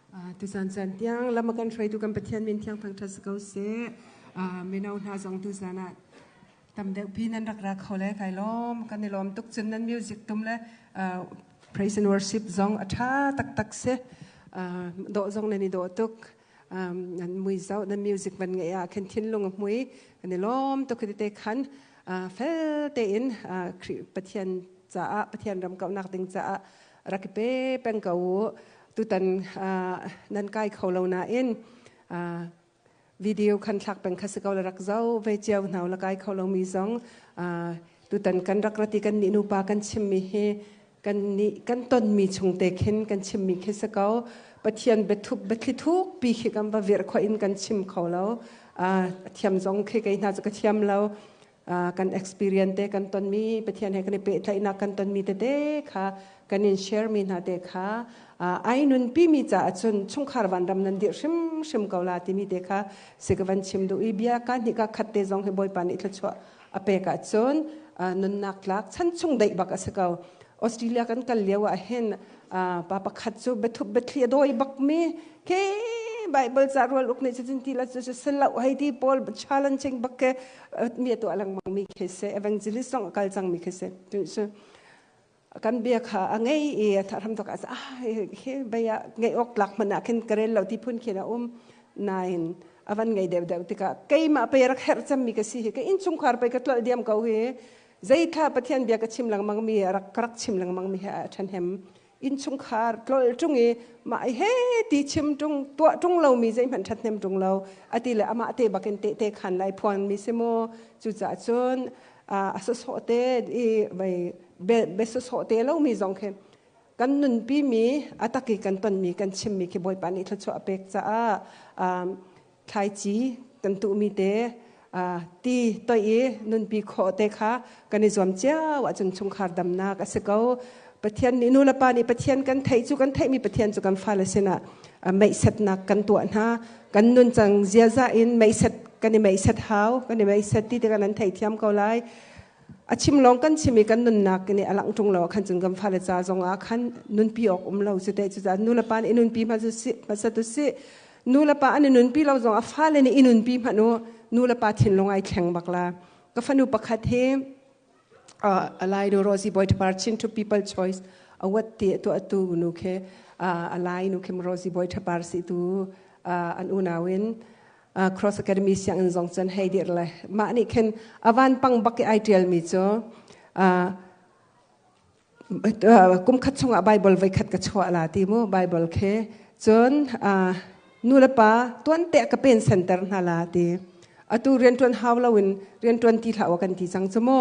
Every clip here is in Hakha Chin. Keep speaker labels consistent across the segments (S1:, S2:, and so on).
S1: Tuzan caan tiang lam a kan hruaitu kan Pathian min thiang thangṭhat si ko seh. Mino hna zong tuzan ah tam deuh pi nan rak ra kho le kai lawm. Kan i lawm tuk cun nan music tum le praise and worship zong a ṭha taktak si. Dawh zong nan i dawh tuk. Nan mui zoh nan music van ngeih ah khin thinlung a hmui. Kan i lawm tuk te khan fel tein Khrih Pathian caah Pathian ram kauhnak ding caah rak i pe peng ko u. Tutan nan kai kho lo nain video khan thlak peng kha si ko le rak zo ve cio hna la kai kho lomi zong tutan kan rak rati kan nih nupa kan chimmi hi kan nih kan tonmi chung te khin kan chimmi khi si ko. Pathian biathup biathli thuk pi khi kan va vir kho in kan chim kho lo. Thiam zong khi kei hna cu ka thiam lo. Kan experience te kan tonmi Pathian he kan i pehtlaihnak kan tonmi tete kha kan in share mi hna te kha ai nunpi mi caah cun chungkhar vanram nan dirh hrimhrim ko la timi te kha si ka van chim duh i bia ka hnih ka khat te zong hi Bawipa nih thluachuah a pek ahcun nunnak tlak chan chung deih bak a si ko. Australia kan kal lio ah hin pa pakhat cu biathup biathli a dawi bak mi ke Bible ca rual uk nih cutin ti la cu selo hei ti pawl challenging bak ke mi tuah lengmang mi khi si, evangelist zong a kal cang mi khi si. Cu kan bia kha a ngei i a ram tok ah hi bia ngei awk tlak hmanh ah khin ka rel lo ti phun khin a um nain a van ngei deuh deuh tikah keimah pei rak herh cemmi ka si hi, ka innchungkhar pei ka tlolh diam ko hi, zeithla Pathian bia ka chim lengmang mi rak ka rak chim lengmang mi he a ṭhahnem. Innchungkhar tlolh ṭung i mah he ti chim ṭung tuah ṭung lomi zeihmanh ṭhathnem ṭung lo ati le amah te bakin tehte khan lai phuan mi si mu. Cucaah cun a sawsawh te i vai be sawsawh te lomi zong khi kan nunpi mi a tak i kan tonmi kan chimmi khi Bawipa nih thluachuah a pek caah thlaici kan tuhmi te ti toih i nunpi khawh te kha kan i zuam cio ahcun chungkhar damnak a si ko. Pathian nih nu le pa nih Pathian kan theih cu kan theihmi Pathian cu kan fale sinah meihsetnak kan tuah hna. Kan nuncang ziaza in meihset kan i meihset hau, kan i meihset ti tikah nan theithiam ko lai. A chim lawng kan chim i kan nunnak nih a langh ṭung lo khan cun kan fale ca zong ah khan nunpi awk um lo cu te. Cucaah nu le pa nih i nunpi hmasa tu si. Nu le pa an i nunpi lo zong a fale nih i nunpi hmanh u, nu le pa thinlung ai thleng bak la. Ka fanu pakhat hi alai nu Rosie Boy Thapar Chin to People Choice Award ti tu atu nu khe alai nu khe Rosie Boy Thapar si tu an unau in Cross Academy sianginn zong cun hei dir le mah nih khin avan pang bak i ai tial mi cu kum khat chungah Bible voi khat ka chuah la ti mu Bible khe. Cun nu le pa tuan te ka pen center hna la ti. Atu riantuan hau loin riantuan ti hlah kan ti cang cu mu.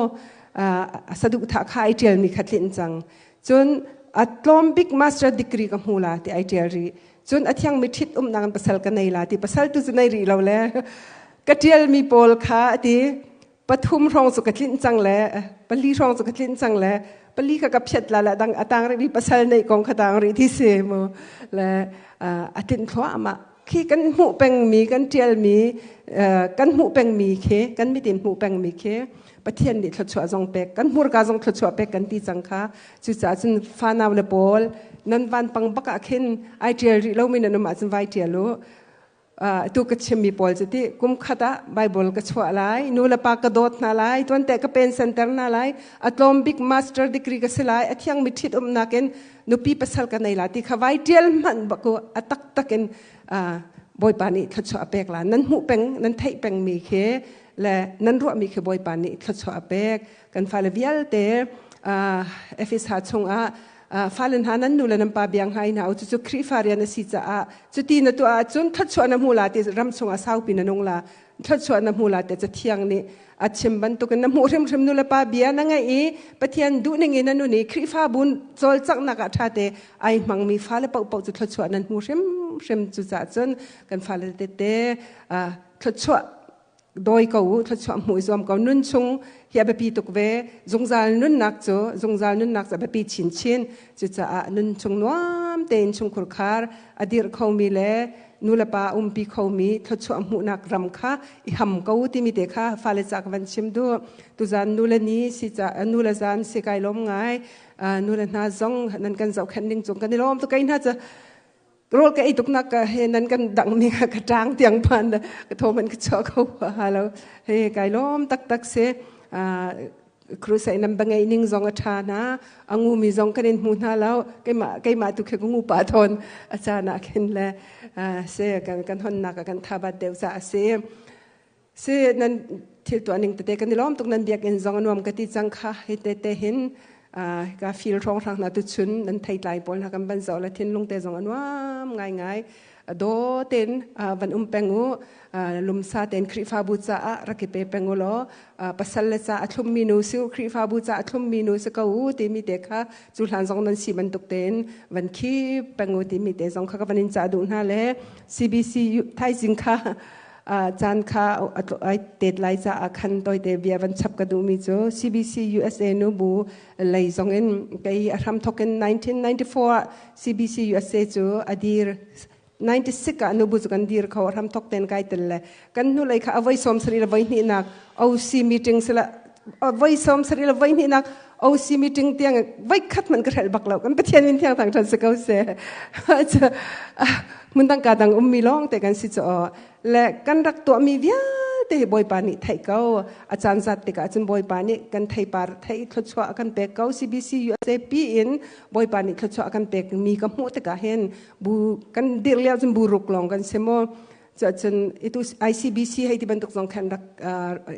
S1: Saduh tha kha ai tial mi kha tlin cang. Cun a tlawm bik master degree ka hmu la ti ai tial ri. Cun a thiang mi ṭhit umnak in pasal ka nei la ti. Pasal tu cu nei rih lo le ka ṭial mi pawl kha ati pathum hrawng cu ka tlinh cang le pali hrawng cu ka tlinh cang le pali kha ka phiat la le dang a tang rih mi pasal neih kong kha tang rih ti si mu le a tlinh thluahmah khi. Kan hmuh pengmi kan ṭialmi kan hmuh pengmi khi kan mitin hmuh pengmi khi Pathian nih thluachuah zong pek kan hmurka zong thluachuah pek kan ti cang kha. Cucaah cun fanau le pawl nan vanpang bak ah khin ai ṭial rih lomi nan um ahcun vai ṭial u. Tu ka chimmi pawl cu ti kum khat ah Bible ka chuah lai, nu le pa ka dawt hna lai, tuante ka pen center hna lai, a tlawm bik master degree ka si lai, a thiangmi ṭhit umnak in nupi pasal ka nei la ti kha vai ṭial hmanh baku a taktak in Bawipa nih thluachuah a pek la. Nan hmuh peng nan theih pengmi khi le nan ruahmi khi Bawipa nih thluachuah a pek. Kan fale vialte Efesa chungah fale hna, nan nu le nan pa biang hai hna u, cucu Khrihfa rian a si caah cuti na tuah ahcun thluachuah na hmu la ti, ram chungah saupi na nung la, thluachuah na hmu la ti Cathiang nih a chim bantukin na hmuh hrimhrim. Nu le pa bia na ngaih i Pathian duhning in na nun i Khrihfabu cawlcanghnak ah ṭhate ai hmangmi fale paohpaoh cu thluachuah nan hmu hrimhrim. Cucaah cun kan fale tete thluachuah dawi ko u, thluachuah hmuh i zuam ko. Nun chung hi a biapi tuk ve. Zungzal nunnak cu zungzal nunnak cu a biapi chinchin. Cucaah nun chung nuam tein chungkhur khar a dirh khomi le nu le pa umpi khomi thluachuah hmuhnak ram kha i ham ko timi te kha fale ca ka van chim duh. Tuzan nu le ni si ca nu le zan si kai lawm ngai. Nu le hna zong nan kan zohkhenh ning cung kan i lawm tu. Kai hna cu Rawl ka ei tuk nak he nan kan dang mi ka ṭang tiang phan ka thaw man ka chuah kho ha lo. He kai lawm taktak si. Crusade nan ba ngei ning zong a ṭha hna. A ngu mi zong kan in hmu hna lo. Keimah keimah tu khi ka ngu pa thawn a caan ah khin le se kan kan honnak kan tha bat deuh ca a si. Si nan thil tuah ning tete kan i lawm tuk nan biakinn zong a nuam ka ti cang kha hi te te hin ka feel hrawng hrang hna tu chun nan theitlai pawl hna kan van zoh le thinlung te zong a nuam ngaingai do ten van um peng u lumsa ten Khrihfabu caah rak i pe peng u law pasal le ca a thlum mi nu si u Khrihfabu ca a thlum mi nu si ko u timi te kha cu hlan zong nan si bantuk tein van khi peng u timi te zong kha ka van in cah duh hna le CBC thaizing kha caan kha ai tet lai caah khan toite bia van chap ka duhmi cu CBC USA nu bu lei zong in kei a hram thok in 1994 ah CBC USA cu a dir 96 ah nubu cu kan dir kho a hram thok ten kai tel le kan hnu lei kha avoi som sari le voi hnih nak OC meeting sila voi som sari le voi hnih nak OC meeting tiang voi khat man ka hrel bak lo kan Pathian min thiang thang than se ko se mun dang ka dang ummi lawng te kan si cho le kan rak tuahmi vialte hi Bawipa nih theih ko a caan zat tikah cun Bawipa nih kan theipar thei thluachuah a kan pek ko CBC USAP in Bawipa nih thluachuah a kan pek mi ka hmuh tikah hin bu kan dir lio cun bu ruk lawng kan si mu cun itu ICBC hei ti bantuk zong khan rak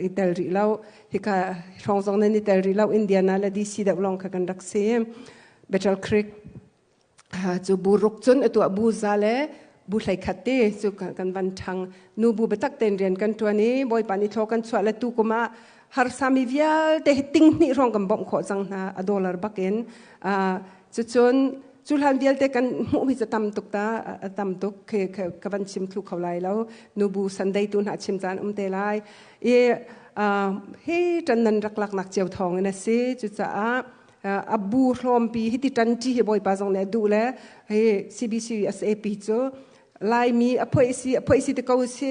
S1: i tel rih lo hika hrawng zong nan i tel rih lo Indiana le DC deuh lawng kha kan rak si Battle Creek Cu bu ruk cun atu ah bu za le bu 11 te cu kan van ṭhang. Nu bu biatak tein rian kan ṭuan i Bawipa nih thlaw kan chuah le tu kum ah harsami vialte hi ting hnih hrawng kan bawmh khawh cang hna a dollar bak in. Cucun cu hlan vialte kan hmuhmi cu tam tuk ta a tam tuk ka van chim thlu kho lai lo. Nu bu Sunday tu hna chim caan um te lai. I hi ṭan nan rak laknak cio thawng in a si. Cucaah a bu hlawmpi hiti ṭanṭi hi Bawipa zong nih a duh le hi CBC SAP cu Laimi a phoih si a phoih si te ko si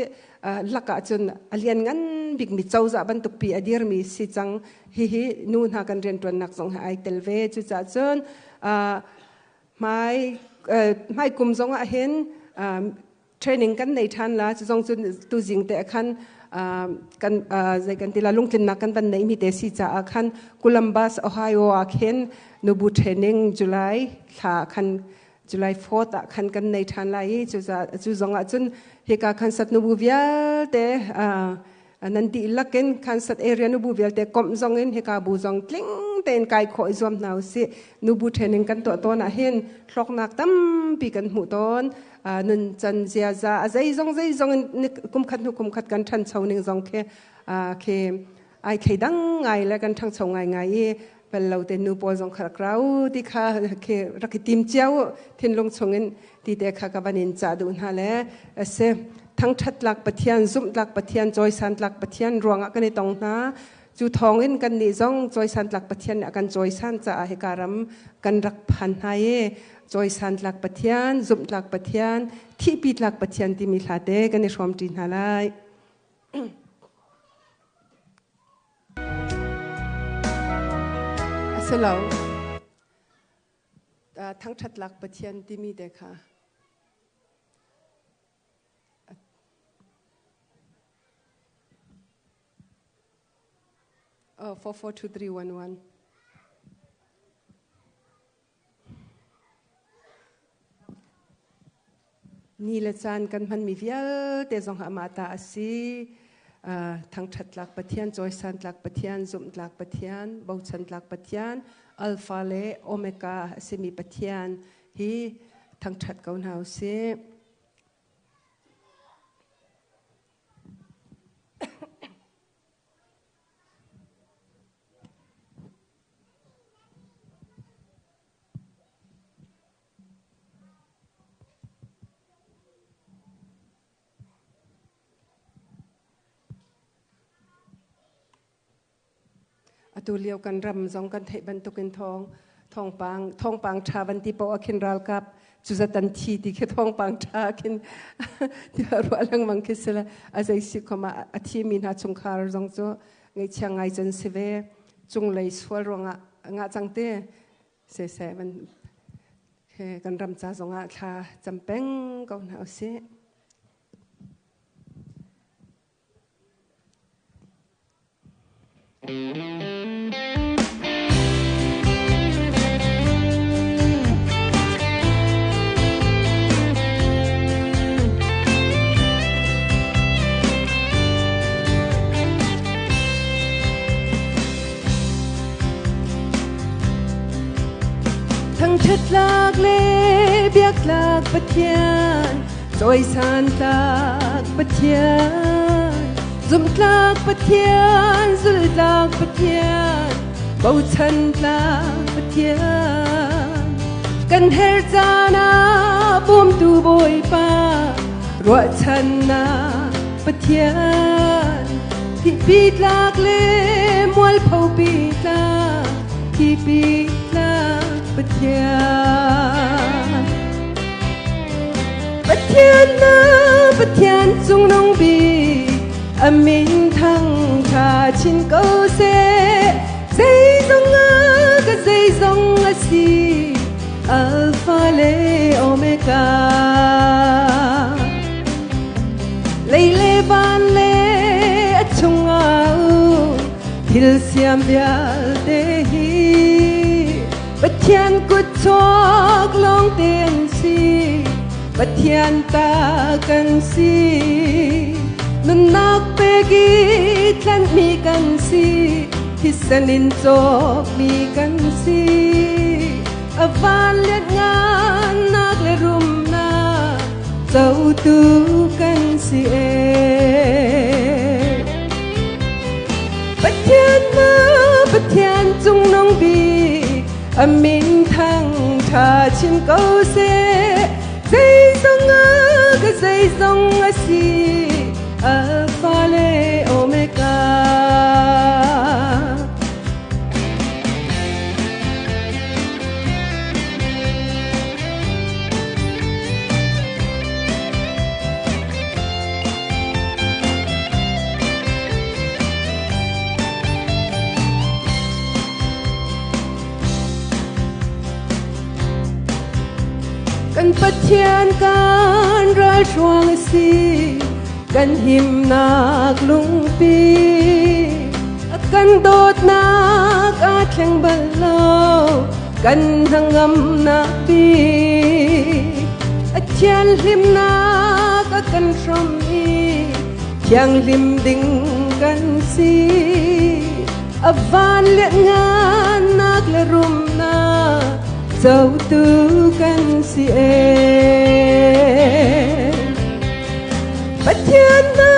S1: lakah cun a lian ngan bikmi cozah bantuk pi a dirmi si cang hihi nu hna kan rianṭuannak zong he ai tel ve cucaah cun hmai hmai kum zong ah hin training kan nei ṭhan la cu zong cu tuzing te khan kan zei kan ti la lungtlinnak kan van neih mi te si caah khan Columbus Ohio ah khin nubu training July thla khan July 4th ah khan kan nei ṭhan lai i cu cu zong ah cun hika khan sat nubu vialte nan dihlak in Kansas area nubu vialte komh zong in hika bu zong tling tein kai khawh i zuam hna usih nubu training kan tuah tawn ah hin hlawknak tampi kan hmuh tawn nun can ziaza a zeizong zeizong in kum khat hnu kum khat kan ṭhancho ning zong khi khi ai thleidang ngai le kan ṭhangcho ngai ngai i pel lo te nu pawl zong kha rak rau ti kha khi rak i tim cio thinlung chungin ti te kha ka van in cah duh hna le ase thangṭhat tlak Pathian zumh tlak Pathian cawisan tlak Pathian ruangah kan i tong hna cu thawngin kan nih zong cawisan tlak Pathian nih a kan cawisan caah hika ram kan rak phan hna i cawisan tlak Pathian zumh tlak Pathian thihpi tlak Pathian timi hla te kan i hrawmṭi hna lai. Asilo thangṭhat lak Pathian timi te kha Oh, 442311. Ni le caan kan hmanmi vialte zong amah ta a si. Thangṭhat tlak Pathian, cawisan tlak Pathian, zumh tlak Pathian, bochan tlak Pathian, Alpha le Omega a simi Pathian hi thangṭhat ko hna u sih. Atu lio kan ram zong kan theih bantukin thawng thawngpang thawngpang ṭha van ti paoh ah khin ralkap cuzat an thi ti khi thawngpang ṭha khin tiah ruah lengmang khi si le a zei si khom ah a thimi hna chungkhar zong cu ngaihchia ngai cun si ve cunglei sual ruangah ngah cang te siseh van Kan ram ca zongah thla cam peng ko hna usih. Thangṭhat tlak le biak tlak Pathian, cawisan tlak Pathian, zumhtlak Pathian, zultlak Pathian, bochan tlak Pathian. Kan her caan ah bawmtu Bawipa, ruahchannak Pathian. Thihpi tlak le mualphopi tlak, thihpi tlak Pathian. Pathian na Pathian cungnung bik, a min thang tha chin ko seh. Zeizong a ka zeizong a si, Alpha le Omega. Lei le van le a chungah thil siam vialte hi Pathian kut chuak lawng te an si. Pathian ta kan si. Nunnak pek i tlanhmi kan si. Thisen in cawkmi kan si. A van lianhngannak le rumnak cotu kan si ee. Pathian na Pathian cungnung bik a min thang ṭha chin ko seh. Zeizong a ka zeizong a si Alpha le Omega. Kan Pathian kan ralhruang a si, kan himnak lungpi. A kan dawtnak aa thleng bal lo, kan hnangamnak bik. A thianhlimnak a kan hrawm i thianghlim ding kan si. A van lianhngannak le rumnak cotu kan si ee. Pathian na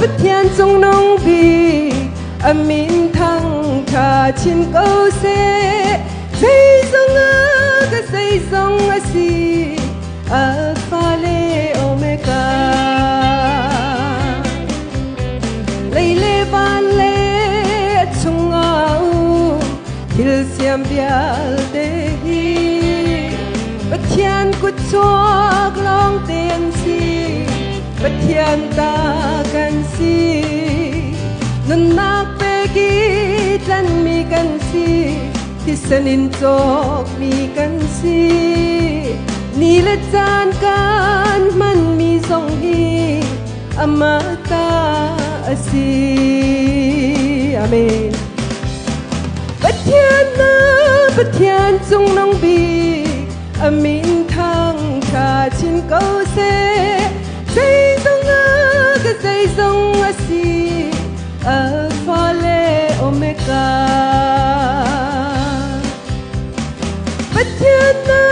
S1: Pathian cungnung bik a min thang ṭha chin ko seh. Zeizong a ka zeizong a si Alpha le Omega. Lei le van le a chungah um thil siam vialte hi Pathian kut chuak lawng te an si. Pathian ta kan si. Nunnak pek i tlanmi kan si. Thisen in cawkmi kan si. Ni le caan kan hmanmi zong hi amah ta a si. Amen. Pathian na Pathian cungnung bik a min thang ṭha chin ko seh. Zeizong a ka zeizong a si Alpha le Omega. Pathian na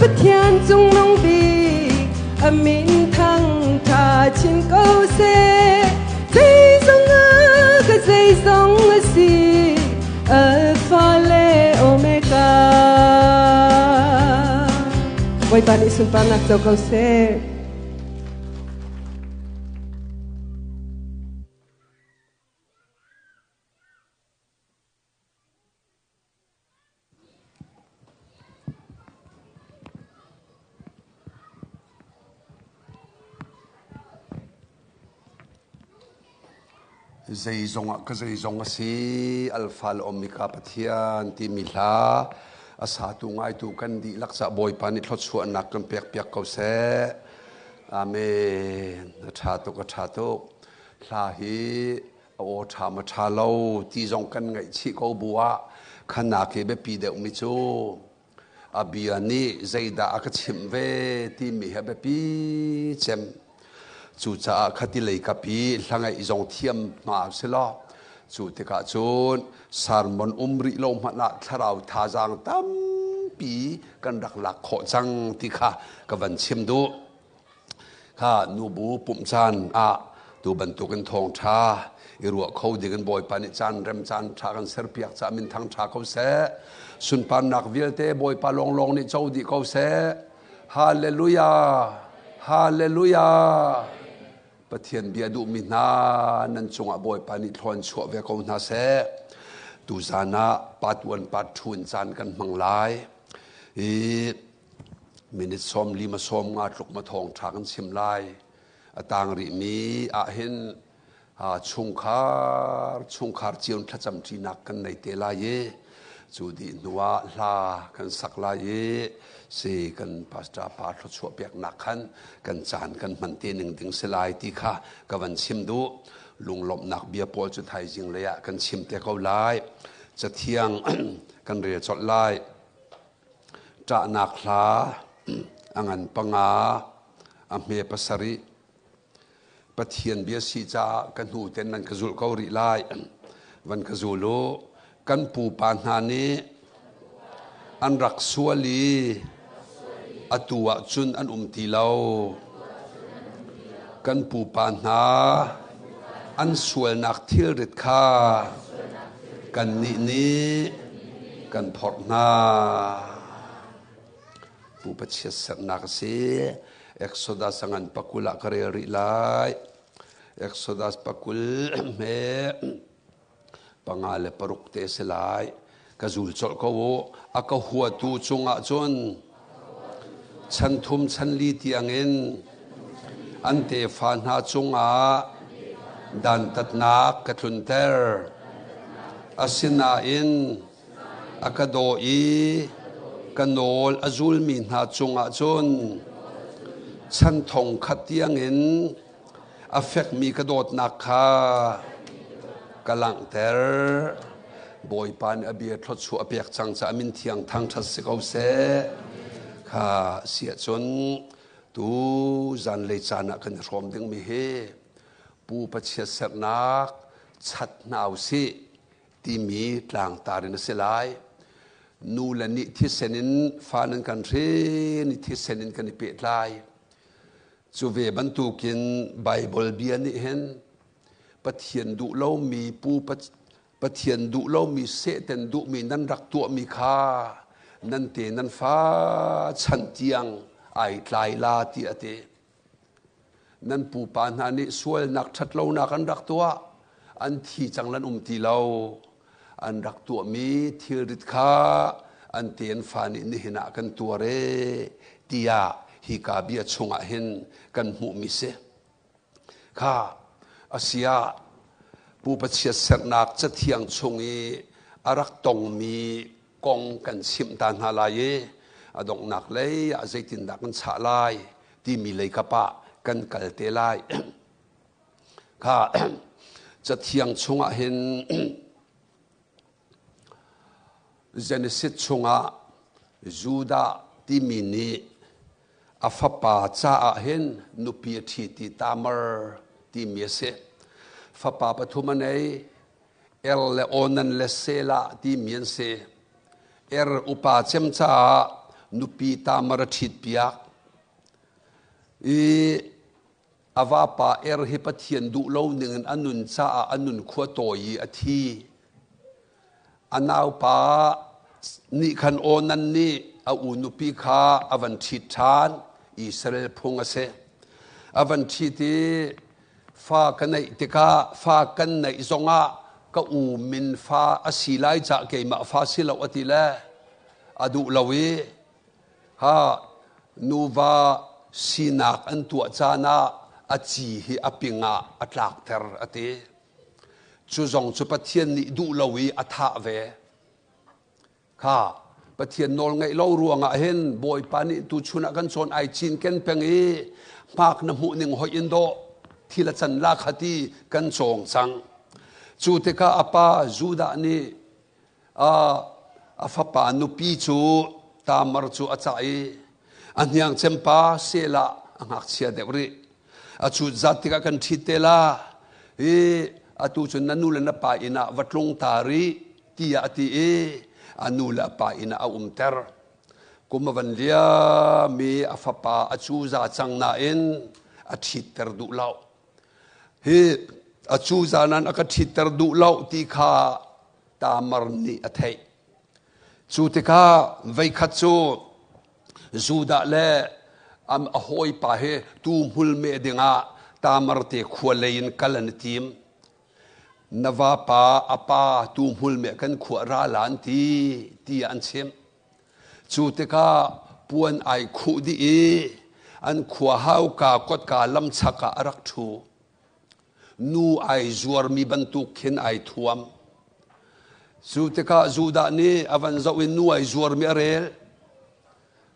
S1: Pathian cungnung bik a min thang ṭha chin ko seh. Zeizong a ka zeizong a si Alpha le Omega. Bawipa nih sunparnak co ko seh.
S2: Zeizong ah ka zeizong a si, Alpha le Omega Pathian timi hla. A satu ngaitu kan dihlak ca Bawipa nih thluachuahnak kan pekpiak ko seh. Amen. A ṭha tuk, a ṭha tuk. Hla hi a aw ṭha ma ṭha lo ti zong kan ngaihchih ko bu ah khanak hi biapi deuhmi cu a bia nih zeidah a ka chimh ve timi hi a biapi cem. Cucaah khati lei kap i hla ngaih zong thiam hna silaw cu tikah cun sermon um rih lo hmanh ah thlarau thazaang tampi kan rak lak khawh cang ti kha ka van chim duh. Kha nubu pumh caan ah tu bantukin thawngṭha i ruah kho dingin Bawipa nih caan rem caan ṭha kan serpiak caah min thang ṭha ko seh. Sunparnak vialte Bawipa lawnglawng nih co dih ko seh. Hallelujah! Hallelujah! Pathian bia duhmi hna nan cungah Bawipa nih thlawn chuah ve ko hna seh. Tuzan ah part 1 part 2 in caan kan hmang lai. I minute 45 ma 50 tluk ma thawng ṭha kan chim lai. A tang rihmi ah hin chungkhar chungkhar cio thlacam ṭinak kan nei te lai i cu dih hnuah hla kan sak lai i si kan pastor pa thluachuah peknak khan kan caan kan hman te ning ding si lai ti kha ka van chim duh. Lunglawmhnak bia pawl cu thaizing lei ah kan chim te ko lai. Cathiang kan rel colh lai. Ṭahnak hla a ngan panga a hme pasarih. Pathian bia si caah ka hnu ten nan ka zulh ko rih lai. Van ka zul u. Kan pupa hna nih an rak sual i atu ah cun an um ti lo. Kan pupa hna an sualnak thilrit kha kannih nih kan phorh hna. Pupa chiatserhnak a si. Exodus a ngan pakul ah ka rel rih lai. Exodus pakul hme panga le paruk te si lai. Ka zul colh ko u. A ka huatu cungah cun chan thum chan li tiangin an tefa hna cungah dantatnak ka tlunter. Asinain a ka daw i ka nawl a zulmi hna cungah cun chan thong khat tiangin a fekmi ka dawtnak kha ka langhter. Bawipa nih a bia thluachuah a pek cang caah min thiang thangṭhat si ko seh. Kha si ahcun tu zanlei caan ah kan i hrawm dingmi hi pupa chiatserhnak chat hna usih timi tlangtar in a si lai. Nu le nih thisen in fa nan kan hrin i thisen in kan i pehtlai. Cu ve bantukin Baibal bia nih hin Pathian duh lomi pu Pathian duh lomi Satan duhmi nan rak tuahmi kha nan te nan fa chan tiang ai tlai la ti a ti. Nan pupa hna nih sualnak ṭhatlonak an rak tuah, an thi cang lan um ti lo. An rak tuahmi thilrit kha an tefa nih nihin ah kan tuar ee tiah hika bia chungah hin kan hmuhmi si. Kha asiah pupa chiatserhnak cathiang chung i a rak tongmi kong kan chimh ta hna lai i a donghnak lei ah zeitindah kan chah lai timi lei kap ah kan kal te lai. Kha cathiang chungah hin Genesis chungah Judah timi nih a fapa caah hin nupi a ṭhi ti Tamar timi a si. Fapa pathum a nei. Er le Onan le Selah timi an si. Er upa cem caah nupi Tamar a ṭhitpiak. I a vapa Er hi Pathian duh lo ningin a nun caah a nun khua tawi i a thi. A naupa nih khan Onan nih a u nupi kha a van ṭhit ṭhan. Israel phung a si. A van ṭhit i fa ka neih tikah fa kan neih zongah ka u min fa a si lai cah keimah fa si lo a ti le a duh lo i ha nuva sinak an tuah caan ah a ci hi a ping ah a tlakter a ti. Cu zong cu Pathian nih duh lo i a thah ve. Kha. Pathian nawl ngaih lo ruangah hin Bawipa nih tuchun ah kan cawn ai cinken peng i hmak na hmuh ning hoih in dawh thil a can la kha ti kan cawng cang. Cu tikah a pa Judah nih a fapa nupi cu Tamar cu a cah i a hniang cempa Selah a ngakchia deuh rih. A cut zat tikah kan ṭhit te la i atu cun na nu le na pa inn ah va tlung ta rih tiah a ti i a nu le a pa inn ah a umter. Kum a van liam i a fapa a cuza cang nain a ṭhitter duh lo. Hi a cuza nan a ka ṭhitter duh lo ti kha Tamar nih a theih. Cu tikah veikhat cu Judah le a hawipa he tuu meh dingah Tamar te khua lei in kal an i tim. Na vapa a pa tuu meh kan khuah ra la an ti tiah an chimh. Cu tikah puan ai khuh dih i an khua hauka kotka lamchak ah a rak ṭhu. Nu ai zuarmi bantuk khin ai thuam. Cu tikah Judah nih a van zoh in nu ai zuarmi a rel.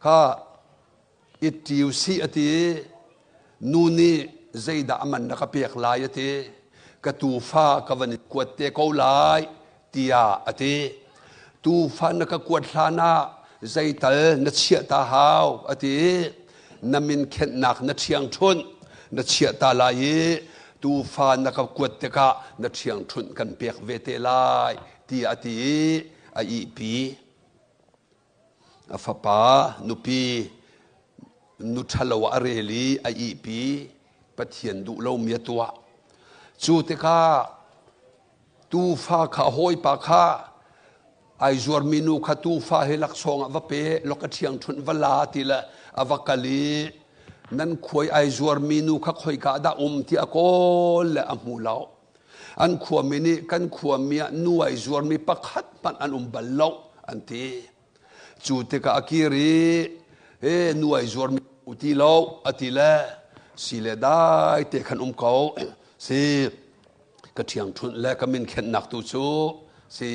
S2: Kha it ṭi usih a ti. Nu nih zeidah a man na ka pek lai a ti. Ka tufa ka van i kuat te ko lai tiah a ti. Tufa na ka kuat hlan ah zeital na chiah ta hau a ti. Na min khenhnak na ṭhiangṭhunh na chiah ta lai i tufa na ka kuat tikah na ṭhiangṭhunh kan pek ve te lai tiah a ti i a ihpi. A fapa nupi nu ṭhalo ah a rel i a ihpi. Pathian duh lomi a tuah. Cu tikah tuufa kha a hawipa kha ai zuarmi nu kha tuufa hi laksawng ah va pe lok a ṭhiangṭhunh va la ti le a va kal i nan khuai ai zuarmi nu kha khoika dah um ti a kawl le a hmu lo. An khuami nih kan khuami ah nu ai zuarmi pakhat hmanh an um bal lo an ti. Cu tikah a kir i he nu ai zuarmi ti lo a ti le si le dai te khan um ko si ka ṭhiangṭhunh le ka min khenhnak tu cu si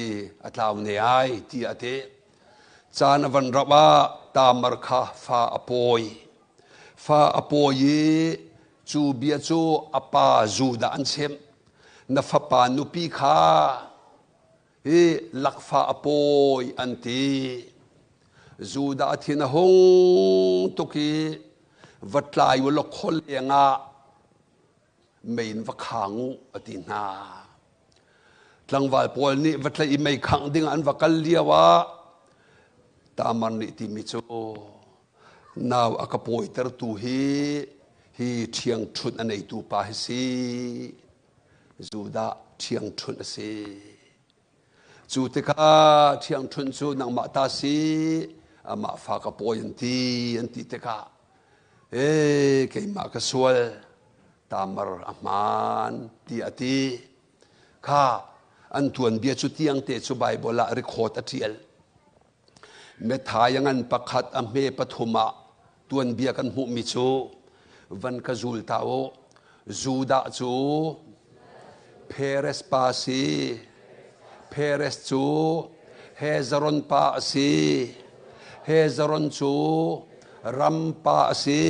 S2: a tlau ne ai ti a ti. Caan a van rap ah Tamar kha fa a pawi. Fa a pawi i cu bia cu a pa Judah an chimh. Na fapa nupi kha hi lakfa a pawi an ti. Judah a thin a hung tuk i va tlai u law khua leng ah mei in va khang u a ti hna. Tlangval pawl nih va tlaih i mei khangh ding an va kal lio ah Tamar nih timi cu nau a ka pawitertu hi hi ṭhiangṭhunh a neitu pa hi si. Judah ṭhiangṭhunh a si. Cu tikah ṭhiangṭhunh cu nangmah ta si, amah fa ka pawi an ti, an ti tikah, ee keimah ka sual, Tamar a hmaan, ti a ti. Kha an tuanbia cu tiangte cu Baibal ah record a ṭial. Methai a ngan pakhat a hme pathum ah tuanbia kan hmuhmi cu van ka zul ta u. Judah cu Peres pa a si. Peres cu Hezron pa a si. Hezron cu Ram pa a si.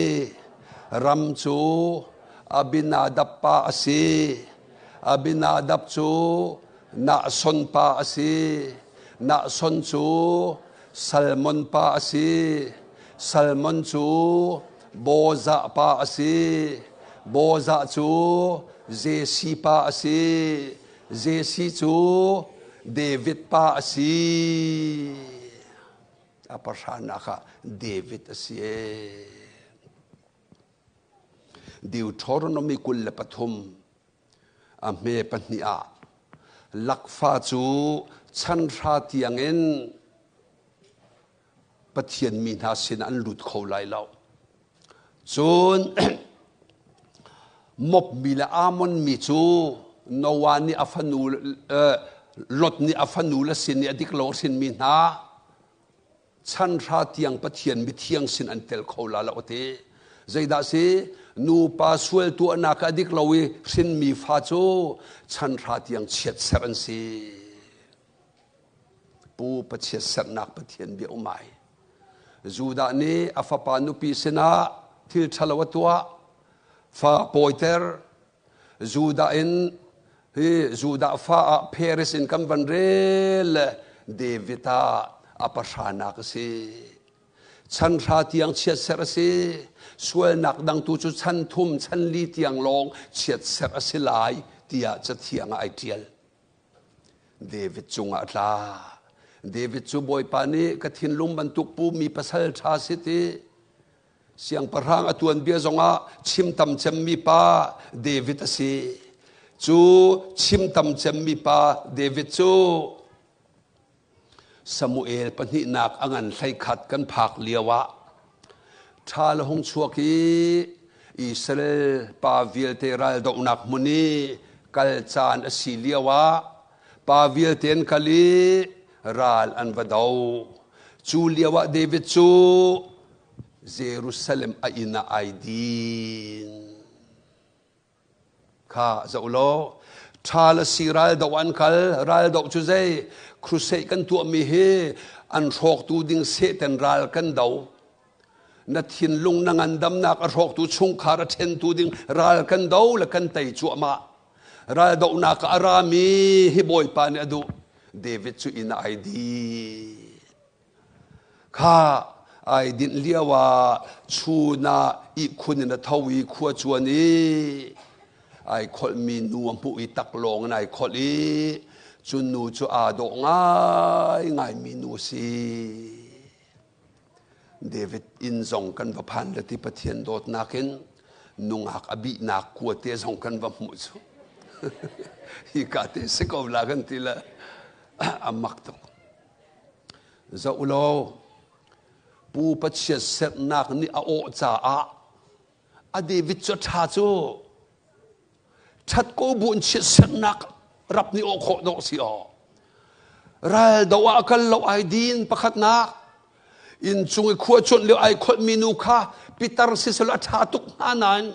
S2: Ram cu Abinadab pa a si. Abinadab cu Nahson pa a si. Nahson cu Salmon pa a si. Salmon cu Bozah pa a si. Bozah cu Jesse pa a si. Jesse cu David pa a si. A pahranak ah David a si. Deuteronomy 23 A hme pahnih ah lakfa cu chanhra tiangin Pathian mi hna sin an lut kho lai lo. Cun Moab mi le Ammon mi cu Noah nih a fanu Lot nih a fanu le sin i a dik lo a hrinmi hna chanhra tiang Pathian mithiang sin an tel kho la lo a ti. Zeidah si nupa sual tuahnak a dik lo i hrinmi fa cu chanhra tiang chiatserh an si. Pu Pathian sernak Pathian bia um ai. Judah nih a fapa nupi sinah thil ṭhalo a tuah, fa pawiter. Judah in hi Judah fa ah Paris in kan van rel le David ah a pahranak a si. Chan hra tiang chiatserh a si. Sualnak dang tu cu chan thum, chan li tiang lawng chiatserh a si lai tiah Cathiang ah ai ṭial. David cungah a tla. David cu Bawipa nih ka thinlung bantuk pumi pasal ṭha si ti siangpahrang a tuanbia zongah chim tam cemmi pa David a si. Cu chim tam cemmi pa David cu Samuel pahnihnak a ngan 11 kan phak lioah ṭha le hung chuak i Israel pa vialte raldohnak hmun i kal caan a si lioah pa vialte an kal i ral an va do. Cu lioah David cu Jerusalem a inn ah ai din. Kha zoh law ṭhal a si raldoh an kal. Raldoh cu zei? Crusade kan tuahmi hi an hrawktu ding Satan ral kan do. Na thinlung na ngandamnak a hrawktu chungkhar a ṭhentu ding ral kan do le kan tei cuahmah. Raldohnak ah a rami hi Bawipa nih a duh. David cu inn ah ai din. Kha ai dinh lio ah chun ah ihkhun in a tho i khua cuan i ai kholhmi nu a hmuh i taklawng in ai kholh i cu nu cu aa dawh ngaingaimi nu a si. David inn zong kan va phan le ti Pathian dawtnak in nungak a bihnak kuate zong kan va hmuh cu. Hi ka te si ko la kan ti le a mak tuk. Zoh law, pupa chiatserhnak nih a awh caah a David cu a ṭha cu. Ṭhat ko bu in chiatserhnak rap nih awh khawh dawh si aw. Ral do ah a kal lo ai din pakhatnak. Inn cung i khua cuanh lio ai kholhmi nu kha pitar siselaw a ṭha tuk hna nain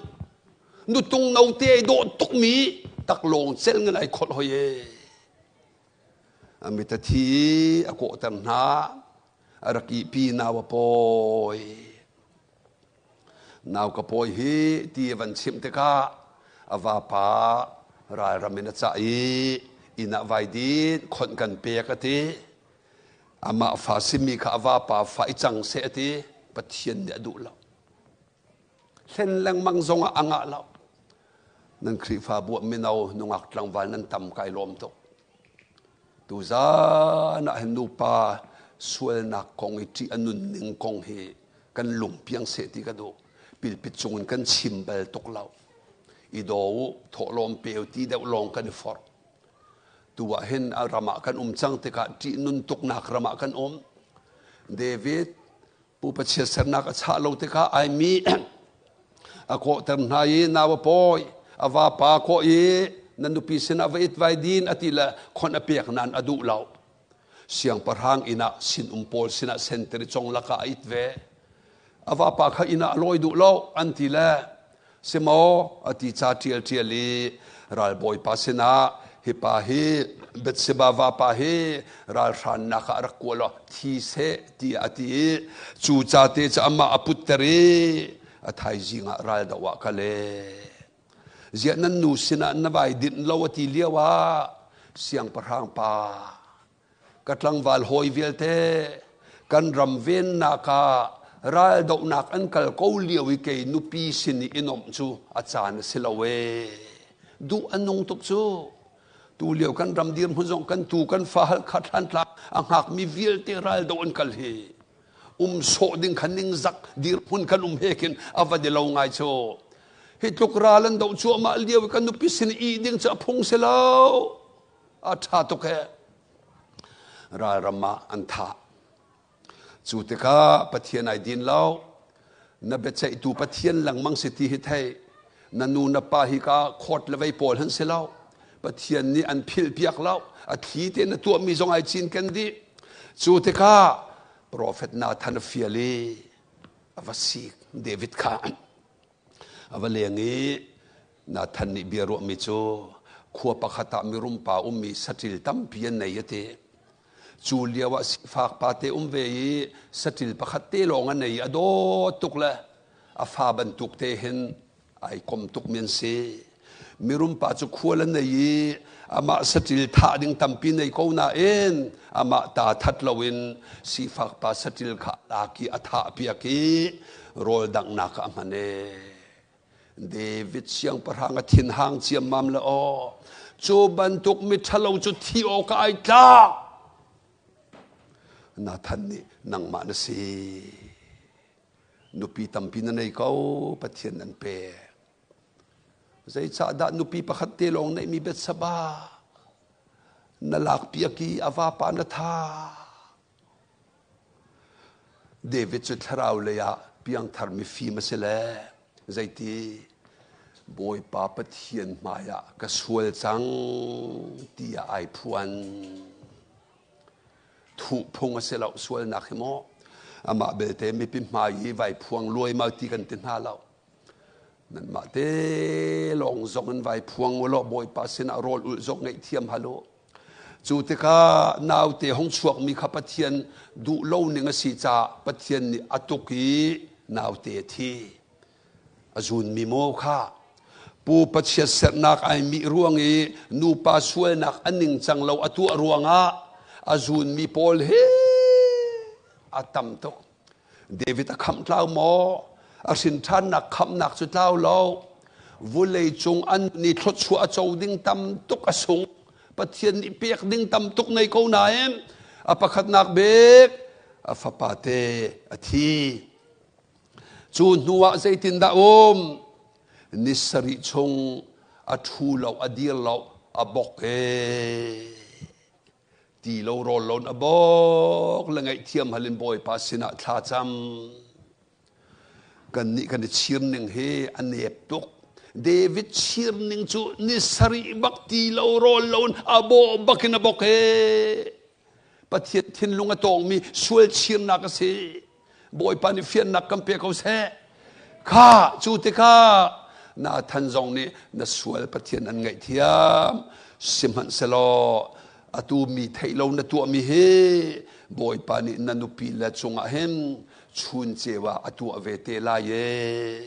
S2: nutung note ai dawh tukmi taklawng cel ngan ai kholh hoi ee. A mit a thi i a kawhter hna. A rak ihpi nau a pawi. Nau ka pawi hi ti a van chimh tikah a vapa ralram in a cah i inn ah vai din khonh kan pek a ti. Amah fa simi kha a vapa fa i cang seh a ti. Pathian nih a duh lo. Hlen lengmang zong ah a ngah lo. Nan Khrihfabu ah mino nungak tlangval nan tam kai lawm tuk. Tuzan ah hin nupa sualnak kong i ṭih a nunning kong hi kan lungpiang seh ti ka duh. Pilpit cungin kan chim bal tuk lo. I daw u, thawhlawm pe u ti deuh lawng kan i forh. Tu ah hin a ram ah kan um cang tikah ṭih nun tuknak ram ah kan um. David Pupa chiatsernak a chah lo tikah ai mi a kawhter hna i nau a pawi a vapa kawh i na nupi sinah va it vai din a ti le khon a pek nain a duh lo. Siangpahrang inn ah sinum pawl sinah sentari cong lakah a it ve. A vapa kha inn ah a lawi duh lo an ti le Simaw a ti ca ṭialṭial i ralbawipa sinah hi pa hi Bathsheba vapa hi ralhrannak ah rak kua law thi seh tiah a ti i cu ca te cu amah a putter i a thaizing ah raldoh ah kal e. Ziah nan nu sinah na vai dinh lo a ti lio ah siangpahrang pa Ka tlangval hawi vialte kan ram vennak ah raldohnak an kal ko lio i kei nupi sin i i nuamh cu a caan a si lo ee. Duh a nung tuk cu. Tu lio kan ram dirhmun zong kan tu kan fa Halkha Thlantlak a hngakmi vialte raldoh an kal hi. Um sawh ding kha ningzak dirhmun kan um he khin a va di lo ngai cu. Hi tluk ral an doh cuahmah lio i kan nupi sin i ih ding cu a phung si lo. A ṭha tuk he ralram ah an thah. Cu tikah Pathian ai din lo. Na biaceihtu Pathian lengmang si ti hi thei. Na nu na pa hi ka khawt le vei pawl han si lo. Pathian nih an philh piak lo. A thli te na tuahmi zong ai cinken dih. Cu tikah profet Nathan a fial i a va sik David kha. A va leng i Nathan nih bia ruahmi cu khua pakhat ah mirum pa ummi saṭil tampi an nei a ti. Cu lio ah sifak pa te um ve i saṭil pakhat te lawng a nei i a dawt tuk le a fa bantuk te hin ai kom tukmi an si. Mirum pa cu khual a nei i amah saṭil thah ding tampi nei ko nain amah ta that loin sifak pa saṭil kha a lak i a thah piak i rawl danghnak ah a hman ee. David siangpahrang a thinhang ciammam le aw cu bantuk miṭhalo cu thi awk ah ai tlak. Nathan nih nangmah na si. Nupi tampi na nei ko, Pathian nan pek. Zeicahdah nupi pakhat te lawng neihmi Bethsaba na lakpiak i a vapa na thah? David cu thlarau lei ah piangthar mifim a si le zeiti Bawipa Pathian hmaiah ka sual cang tiah ai phuan. Thuh phung a si lo sualnak hi maw amah belte mipi hmai i vai phuang luaimau ti kan ti hna lo. Nanmah te lawng zong in vai phuang u law Bawipa sinah rawl ulh zong ngaihthiam hal u. Cu tikah naute hung chuakmi kha Pathian duh lo ning a si caah Pathian nih a tuk i naute a thi. A zunmi maw kha pu Pathian sernak ai mih ruang i nupa sualnak a ningcang lo a tuah ruangah a zunmi pawl hi a tam tuk. David a khamh tlau maw? A hrin ṭhannak khamhnak cu tlau lo. Vulei cung an ni thluachuah a co ding tam tuk a sung. Pathian nih pek ding tam tuk nei ko nain a pakhatnak bik a fapa te a thi. Cu hnu ah zeitindah um? Ni sarih chung a ṭhu lo, a dir lo, a bok ee. Ti lo rawl lo na bawk le ngaihthiam hal in Bawipa sinah thla cam. Kannih kan i chir ning hi a nep tuk. David chir ning cu ni sarih bak ti lo rawl lo in a bawh bak in a bok ee. Pathian thinlung a tawngmi sual chirnak a si. Bawipa nih fiannak kan pe ko seh. Kha cu tikah Nathan zong nih na sual Pathian an ngaihthiam. Sihmanhsehlaw atu mi theih lo na tuahmi hi Bawipa nih na nupi le cungah hin chun ceu ah a tuah ve te lai ee.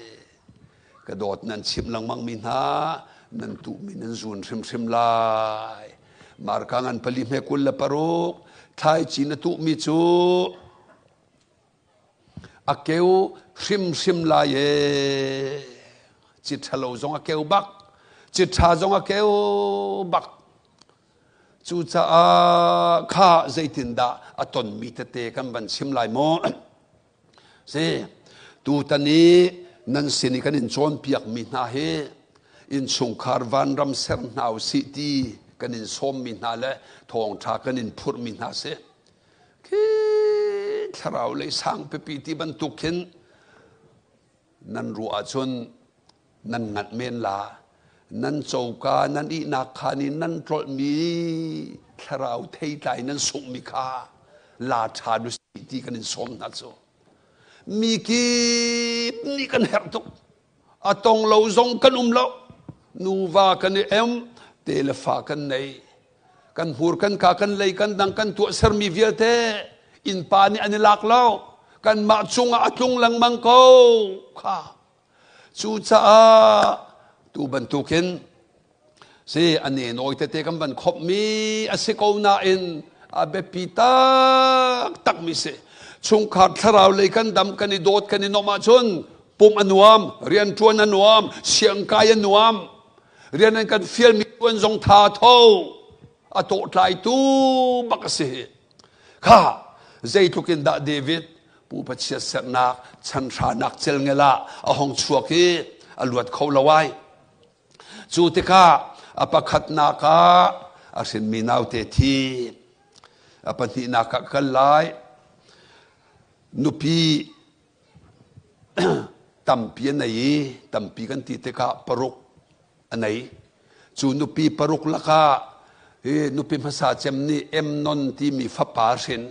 S2: Ka dawt nan chimh lengmangmi hna nan tuhmi nan zun hrimhrim lai. Marka ngan pali hme 26 thlaici na tuhmi cu A keu hrimhrim lai ee. Ci ṭhalo zong a keu bak. Ci ṭha zong a keu bak. Cucaah kha zeitindah a tonmi tete kan van chim lai maw? Si, tutan i nan sin i kan in cawnpiakmi hna hi innchungkhar vanram ser hna u sih ti kan in sawmmi hna le thawngṭha kan in phurhmi hna si. Khi thlarau lei sang pipi ti bantuk khin nan ruah ahcun nan nganh men la. Nan coka nan ihnak khaan i nan tlolhmi thlarau theitlai nan sunghmi kha la ṭha nu si ti kan in sawm hna cu. Mi kip nih kan herh tuk. A tong lo zong kan um lo. Nuva kan i em, te le fa kan nei. Kan hmur kan ka kan lei kan dang kan tuahsermi vialte innpa nih an i lak lo. Kanmah cungah a tlung lengmang ko kha. Cucaah tu bantukin si a nenawi tete kan van khawmhmi a si ko nain a biapi taktakmi si. Chungkhar thlarau lei kan dam kan i dawt kan i nuamh ahcun pumh a nuam, rianṭuan a nuam, siangkai a nuam. Rian an kan fialmi tuan zong tha tho a tawhtlaitu bak a si. Kha zeitluk in dah David pupa chiatserhnak chanhranak celngel ah a hong chuak i a luat kho lo ai. Cu tikah a pakhatnak ah a hrinmi naute thi, a pahnihnak ah kal lai. Nupi Tampi a nei i tampi kan ti tikah paruk a nei. Cu nupi paruk lakah hi nupi hmasa cem nih Emnon timi fapa hrin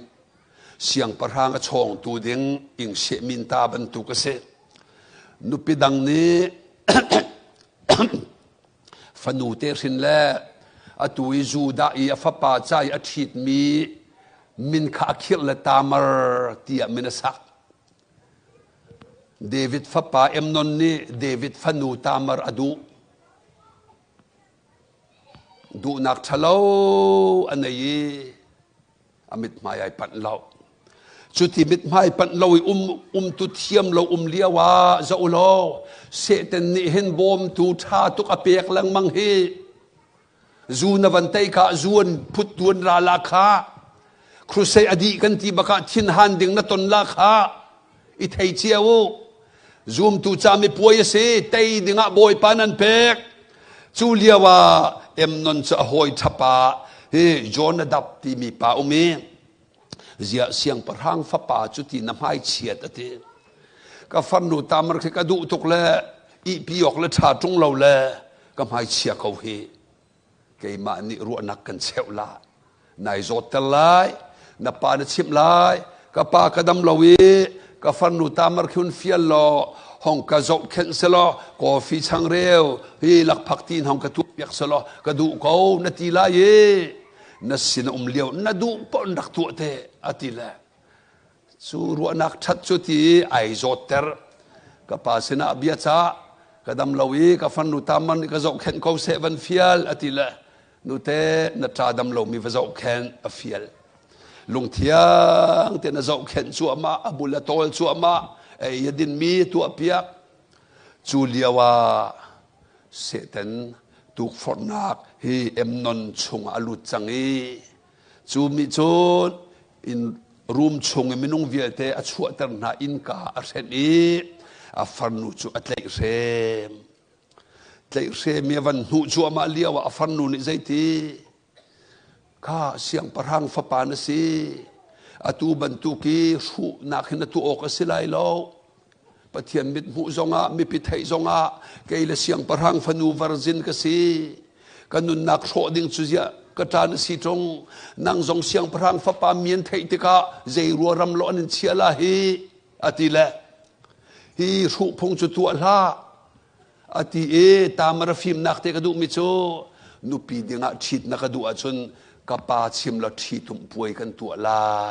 S2: siangpahrang a chawngtu ding Ingseh Minta bantuk a si. Nupi dang nih fanu te hrin le atu i Judah i a fapa ca i a ṭhitmi. Min kha a khirh le Tamar tiah min a sak. David fapa Amnon nih David fanu Tamar a duh. Duhnak ṭhalo a nei i a mithmai ai panh lo. Cuti mithmai panh lo i um umtu thiam lo um lio ah zoh u law Satan nih hin bawmtu ṭha tuk a pek lengmang hi. Zu na van tei ka zu an phut tuan ra la kha. Crusade a dih kan ti bakah thinhan ding na ton la kha. I thei cia u. Zumtu ca mipuai a si. Tei dingah Bawipa nan pek. Cu lio ah Amnon cu a hawi ṭhapa hi Jonadab timi pa um i ziah siangpahrang fapa cu ti na hmai chiat a ti. Ka farnu Tamar khi ka duh tuk le ihpi awk le ṭha ṭung lo le ka hmai chia ko hi. Keimah nih ruahnak kan cheuh la. Nai zawtter lai, na pa na chimh lai, ka pa ka dam lo i ka farnu Tamar khi hun fial law hong ka zohkhenh selaw coffee changreu hi lakphak ti in hong ka tuahpiak selaw ka duh ko na ti lai i na sin a um lio na duh paoh in rak tuah te a ti le Cu ruahnak ṭhat cu ti ai zawtter. Ka pa sinah bia cah, ka dam lo i ka farnu Tamar nih ka zohkhenh ko seh van fial a ti le nute na ṭa dam lomi va zohkhenh a fial. Lungthiang tein a zohkhenh cuahmah, a bul a tawl cuahmah, ei a dinmi a tuahpiak. Cu lio ah Satan tukforhnak hi Amnon chungah a lut cang i cu mi cun inn room chung i minung vialte a chuahter hna innka a hrenh i a farnu cu a tlaihhrem. Tlaihhrem i a van hnuh cuahmah lio ah a farnu nih zeiti kha siangpahrang fapa na si atu bantuk i hruhnak hin na tuah awk a si lai lo Pathian mithmuh zongah mipi theih zongah kei le siangpahrang fanu virgin ka si. Ka nunnak hrawh ding cu ziah ka ṭa na si ṭung. Nang zong siangpahrang fapa mi an theih tikah zei rua ram lo an in chia la hi a ti le hi hruh phung cu tuah hlah a ti i Tamar fimnak te ka duhmi cu nupi dingah ṭhit na ka duh ahcun ka pa chim la ṭhitumh puai kan tuah lai.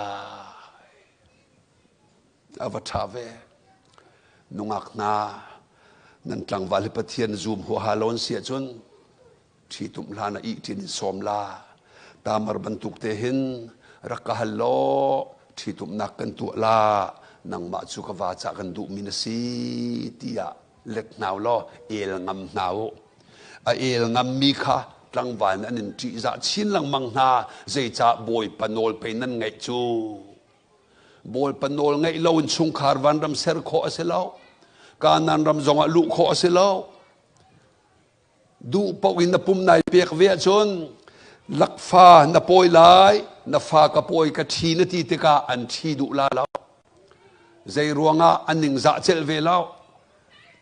S2: A va ṭha ve. Nungak hna, nan tlangval hi Pathian zum huaha lo an si ahcun ṭhitumh hlan ah ihṭin in sawm la. Tamar bantuk te hin rak ka hal law ṭhitumhnak kan tuah la. Nangmah cu ka va cah kan duhmi na si tiah let hna u law el ngam hna u. A el ngammi kha tlangval nih an in ṭihzah chin lengmang hna. Zeicah Bawipa nawl pei nan ngaih cu? Bawipa nawl ngeih lo in chungkhar vanram ser khawh a si lo. Kanaan ram zongah luh khawh a si lo. Duh paoh in na pum nai pek ve ahcun lakfa na pawi lai, na fa ka pawi ka ṭhi na ti tikah an ṭhi duh la lo. Zei ruangah an ningzah celh ve lo.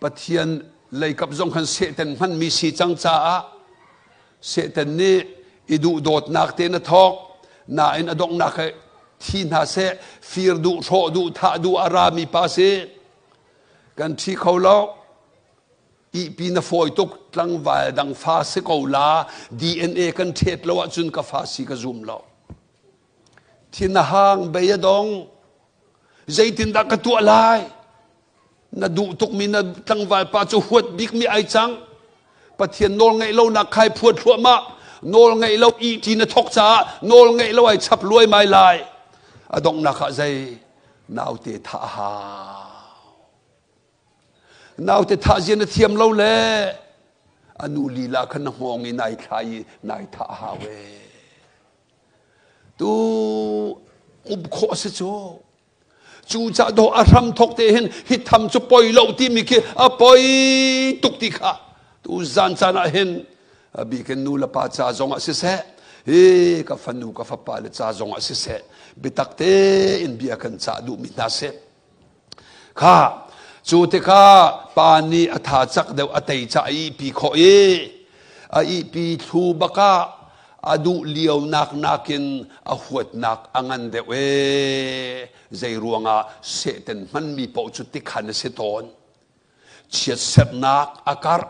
S2: Pathian leikap zong khan Satan hmanmi si cang caah Satan nih i duhdawtnak te na thawk nain a donghnak he thi hna seh fir duh hrawh duh thah duh a rami pa si kan ṭhi kho lo ihpi na fawi tuk tlangval dang fa si ko la DNA kan ṭhet lo ahcun ka fa si ka zum lo thin a hang bei a dong zeitindah ka tuah lai Na duh tukmi na tlangval pa cu huat bikmi ai cang. Pathian nawl ngeih lonak khai phuat thluahmah. Nawl ngeih lo ih na thok caah nawl ngeih lo ai chap luaimai lai. A donghnak ah zei naute thah a hau. Naute thah zia na thiam lo le a nu lila kha na hngawng i nai thla i nai thah a hau ee. Tu um khawh a si cu. Cucaah dawh a hram thawk te hin hi tham cu poi lo timi khi a poi tuk ti kha tu zan caan ah hin a bikin nu le pa ca zong ah siseh hi ka fanu ka fapa le ca zong ah siseh biatak tein bia kan cah duhmi hna seh kha cu tikah pa nih a tha cak deuh a tei ca a ihpi khawh i a ihpi thlu bakah a duh lionak nakin a huatnak a ngan deuh ee. Zei ruangah Satan hmanmi paoh cu tikhan a si tawn. Chiatserhnak a karh.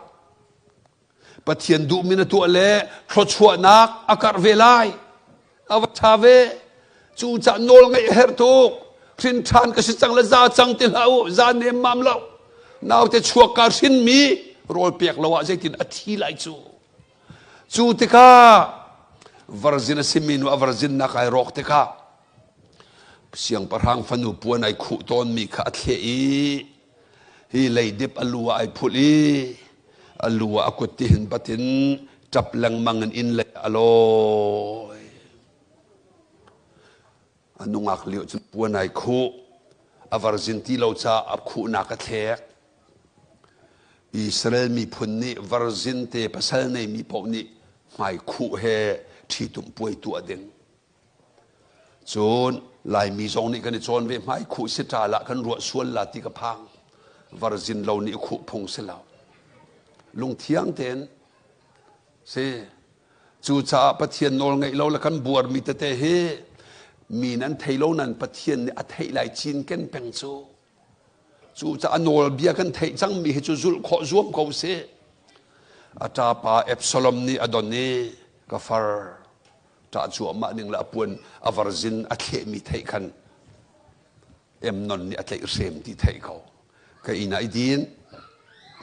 S2: Pathian duhmi na tuah le thluachuahnak a karh ve lai. A va ṭha ve. Cucaah nawl ngeih a herh tuk. Hrin ṭhan ka si cang le za cang ti hlah u, za nemmam lo. Naute chuak ka hrinmi rawl pek lo ah zeitin a thi lai cu. Cu tikah virgin a simi nu a virgin nak ai rawk tikah siangpahrang fanu puan ai khuh tawnmi kha a thleh i hi leidip a lu ah ai phulh i a lu ah a kut tihin batin ṭap lengmang in inn lei a lawi. A nungak lio cun puan ai khuh. A virgin ti lo caah a khuhnak a thlek. Israel miphun nih virgin te pasal neimi paoh nih hmaikhuh he ṭhitumh puai tuah ding. Cun Laimi zong nih kan i cawn ve hmaikhuh si ṭa lah kan ruah sual la ti ka phang. Virgin lo nih khuh phung si lo. Lungthiang tein si. Cucaah Pathian nawl ngeih lo le kan buarmi tete hi mi nan thei lo nan Pathian nih a theih lai cinken peng cu. Cucaah nawlbia kan theih cangmi hi cu zulh khawh zuam ko sih. A ṭapa Absalom nih a don i ka far ṭah cuahmah ning le a puan a varzin a thlehmi theih khan Amnon nih a tlaihhrem ti theih ko. Ka inn ah i din,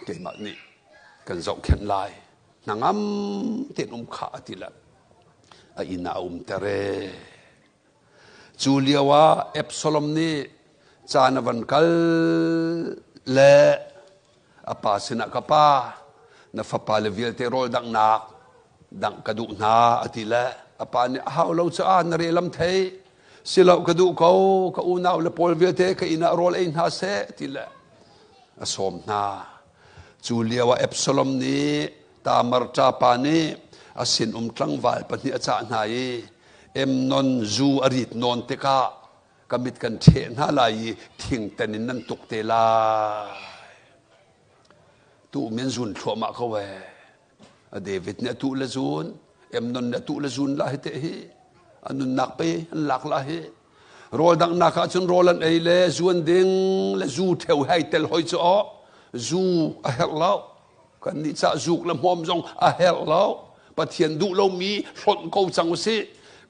S2: keimah nih kan zohkhenh lai. Hnangam tein um khah a ti le a inn ah a umter ee. Cu lio ah Absalom nih caan a van kal le a pa sinah ka pa na fapa le vialte rawl danghnak dangh ka duh hna a ti le a pa nih a hau lo caah na relam thei silo ka duh ko ka unau le pawl vialte ka inn ah rawl ei hna seh ti le a sawm hna. Cu lio ah Absalom nih Tamar ṭapa nih a sinum tlangval pahnih a cah hna i Amnon zu a rit nawn tikah ka mit kan ṭheh hna lai i thingten in nan tuk te lai. Tuh min zun thluahmah ko ee. A David nih a tuh le zun, Amnon nih a tuh le zun la hi te hi. A nunnak pe an lak la hi. Rawl danghnak ah cun rawl an ei le zuan ding le zu theu hei tel hoi cu aw. Zu a herh lo. Kannih cah zuk le hmawm zong a herh lo. Pathian duh lomi hlonh ko cang usih.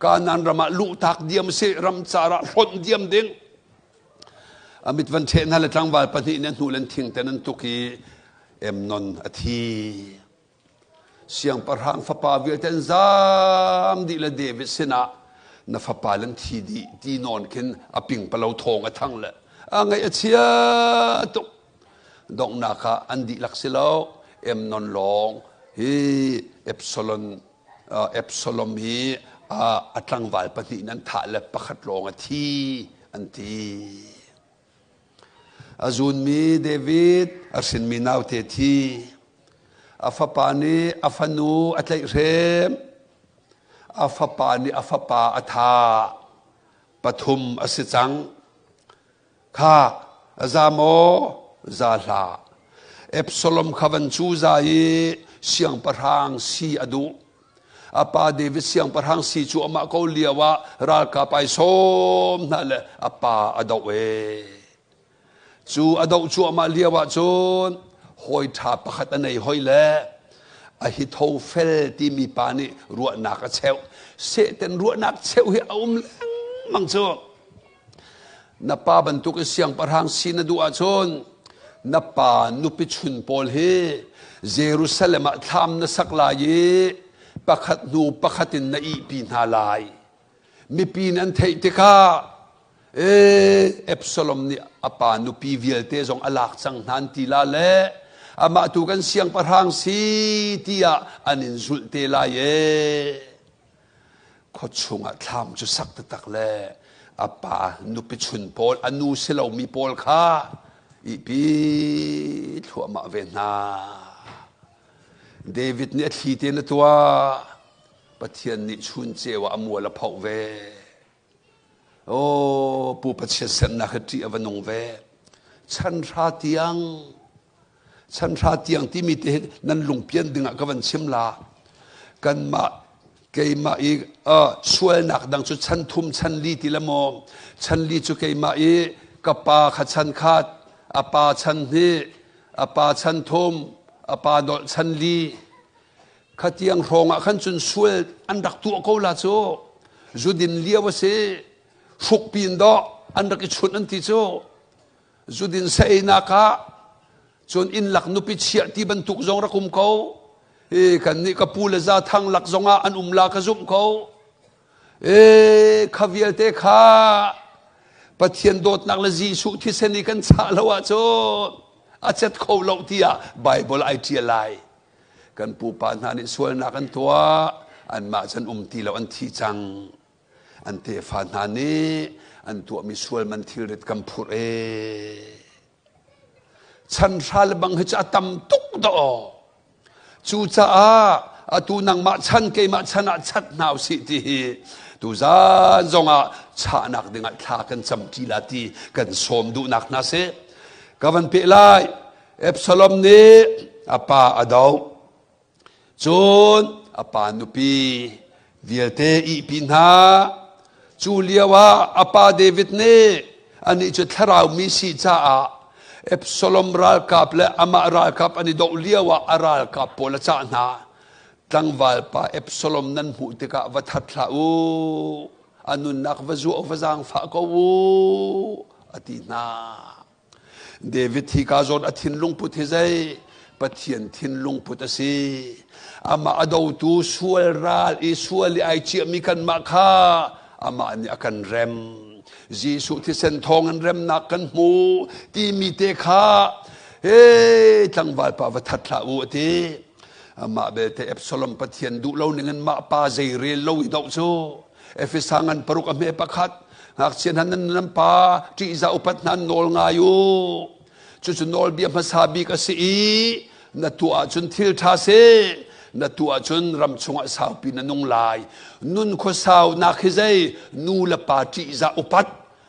S2: Kanaan ram ah luhtak diam usih. Ramcar ah hlonh diam ding. A mit van ṭheh hna le tlangval pahnih nih a hnu len thingten an tuk i Amnon a thi. Siangpahrang fapa vialte an zaam dih le David sinah na fapa lan thi dih ti nawn khin a pingpalo thawng a thang le a ngaih a chia tuk. Donghnak ah an dihlak si lo Amnon lawng hi Absalom Absalom hi a tlangval pahnih in an thah le pakhat lawng a thi an ti. A zunmi David a hrinmi naute thi a fapa nih a fanu a tlaihhrem a fapa nih a fapa a thah pathum a si cang. Kha a za maw? Za hlah. Absalom kha van cu za i siangpahrang si a duh. A pa David siangpahrang si cu amah ko lio ah ralkap ai sawm hna le a pa a doh e. Cu a doh cuahmah lio ah cun hawi ṭha pakhat a nei hoi le Ahithophel timi pa nih ruahnak a cheuh. Satan ruahnak cheuh hi a um lengmang cu. Na pa bantuk i siangpahrang si na duh ahcun na pa nupi chun pawl hi Jerusalem ah thlam na sak lai i pakhat hnu pakhat in na ihpi hna lai. Mipi nih an theih tikah ee Absalom nih a pa nupi vialte zong a lak cang hna an ti la le amah tu kan siangpahrang si tiah an in zulh te lai ee. Khuachung ah thlam cu sak taktak le a pa nupi chun pawl a nu si lomi pawl kha ihpi thluahmah ve hna. David nih a thli tein a tuah. Pathian nih chun ceu ah a mual a phoh ve. Aw, pupa chiatsernak hi ṭih a va nung ve. Chan hra tiang, chan hra tiang timi te hi nan lungpian dingah ka van chim la. Kanmah keimah i uh, sualnak dang cu chan thum chan li ti le maw chan li cu keimah i ka pa kha chan khat a pa chan hnih a pa chan thum a pa dolh chan li Khatiang hrawng ah khan cun sual an rak tuah ko la cu. Zudin lio a si. Hruk pin dawh an rak i chunh an ti cu. Zudin sa einak ah cun inn lak nupi chiah ti bantuk zong rak um ko. E kan nih ka pu le za thang lak zong ah an um la ka zumh ko. E kha vialte kha Pathian dawtnak le Jesuh thisen i kan chah lo ahcun a cet kho lo tiah Bible ai ṭial lai. Kan pupa hna nih sualnak an tuah, anmah cun um ti lo an thi cang. An tefa hna nih an tuahmi sual man thilrit kan phurh ee. Chan hra le bang hi cu a tam tuk dawh. Cucaah atu nangmah chan keimah chan ah chat hna usih ti hi tuzan zongah chahnak dingah thla kan cam ṭi la ti kan sawm duhnak hna si. Ka van peh lai. Absalom nih a pa a doh. Cun a pa nupi vialte ihpi hna. Cu lioah a pa David nih anih cu thlarau mi si caah Absalom ralkap le amah ralkap an i doh lioah a ralkap pawl a cah hna. Tlangval pa Absalom nan hmuh tikah va that hlah u. A nunnak va zuah va zaangfah ko u, a ti hna. David hi ka zawn a thinlung put hi zei Pathian thinlung put a si. Amah a dotu sual ral i sual i ai ciahmi kanmah kha amah nih a kan rem. Jesuh thisen thawng in remnak kan hmu timi te kha he tlangval pa va that hlah u a ti. Amah belte Absalom Pathian duh lo ning in mah pa zei rel lo i doh cu Efesa ngan paruk a hme pakhat ngakchia hna nan nan pa ṭihzah upat hna nawl ngai u. Cucu nawlbia hmasa bik a si i na tuah ahcun thil ṭha si. Na tuah ahcun ram chungah saupi na nung lai. Nun khuasaunak hi zei nu le pa ṭihzah upat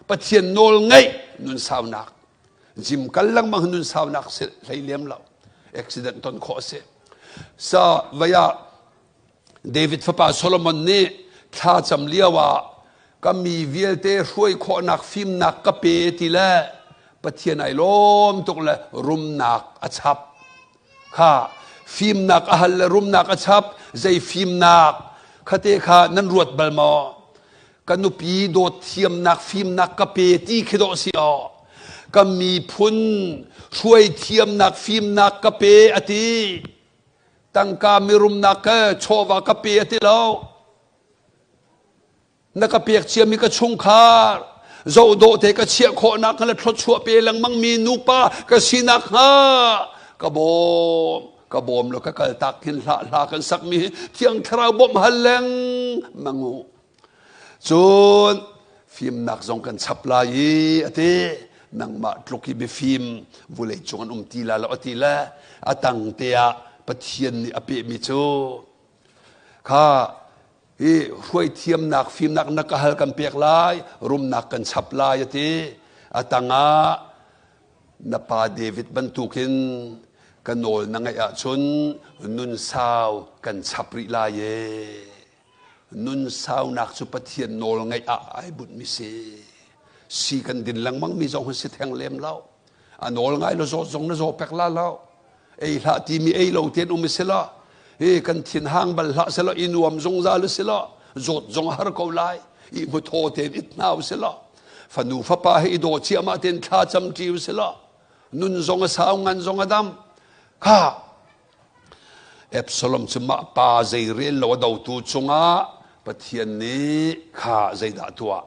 S2: Pathian nawl ngaih nun saunak. Gym kal lengmang nun saunak si hlei lem lo. Accident ton khawh a si. Sa vei ah David fapa Solomon nih thlacam lioah ka mi vialte hruai khawhnak fimnak ka pe ti le Pathian ai lawm tuk le rumnak a chap. Kha fimnak a hal le rumnak a chap zei fimnak khate kha nan ruat bal maw? Ka nupi dawt thiamnak fimnak ka pe ti khi dawh si aw. Ka miphun hruai thiamnak fimnak ka pe a ti. Tangka mirumnak ka chawva ka pe a ti lo. Na ka pek ciami ka chungkhar zohdawh te ka chiah khawhnak le thluachuah pe lengmang mi nupa ka sinak hnga ka bawm ka bawm lo ka kal tak hin hlah hla kan sak mi thiang thlarau bawmh hal leng mangu cun fimnak zong kan chap lai i ati nangmah tluk i biafim vulei cung an um ti la lo ati le a tang te ah Pathian nih a pehmi cu kha hi hruai thiamnak fimnak na ka hal kan pek lai rumnak kan chap lai ati a tangah na pa David bantukin ka nawl na ngaih ahcun nun sau kan chap rih lai e Nun saunak cu Pathian nawl ngaih ah ai bunhmi si. Si kan din lengmang mi zong hi si theng lem lo. A nawl ngai lo zawt zong na zaw pek la lo. Ei hlah timi ei lo ten um si lo. Hi kan thin hang bal hlah se lo i nuam zungzal si lo. Zawt zong a har ko lai. I hmu thaw ten it hna si lo. Fanu fapa he i daw ciahmah ten thla cam ṭi si lo. Nun zong a sau ngan zong a dam. Kha Absalom cu mah pa zeirel lo a dotu cungah Pathian nih kha zeidah a tuah?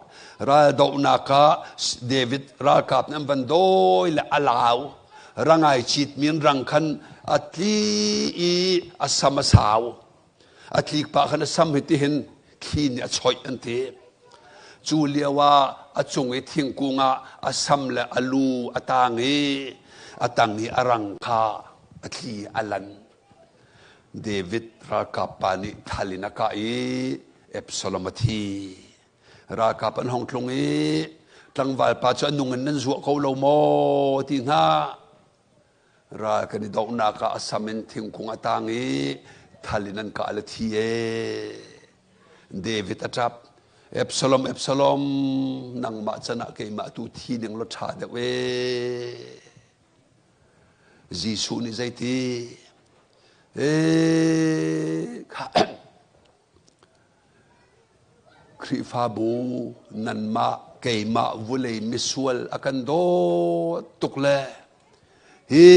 S2: Raldohnak ah David ralkap nih an van dawi le a lau. Rangai citmi in rang khan a tli i a sam a sau. A tlik pah khan a sam hi tihin thli nih a choih an ti. Cu lio ah a cung i thingkung ah a sam le a lu a tang i a tang i a rang kha a thli a lan. David ralkap pa nih thal in a kah i Absalom a thi. Ralkap an hong tlung i tlangval pa cu a nung in nan zuah ko lo maw ti hna. Ral kan i dohnak ah a sam in thingkung a tang i thal in an kah le thi ee. David a ṭap. Absalom, Absalom, nangmah can ah keimah tu thi ding law ṭha deuh ee. Jesuh nih zeiti? Ee, Khrihfabu nanmah keimah vulei misual a kan dawt tuk le hi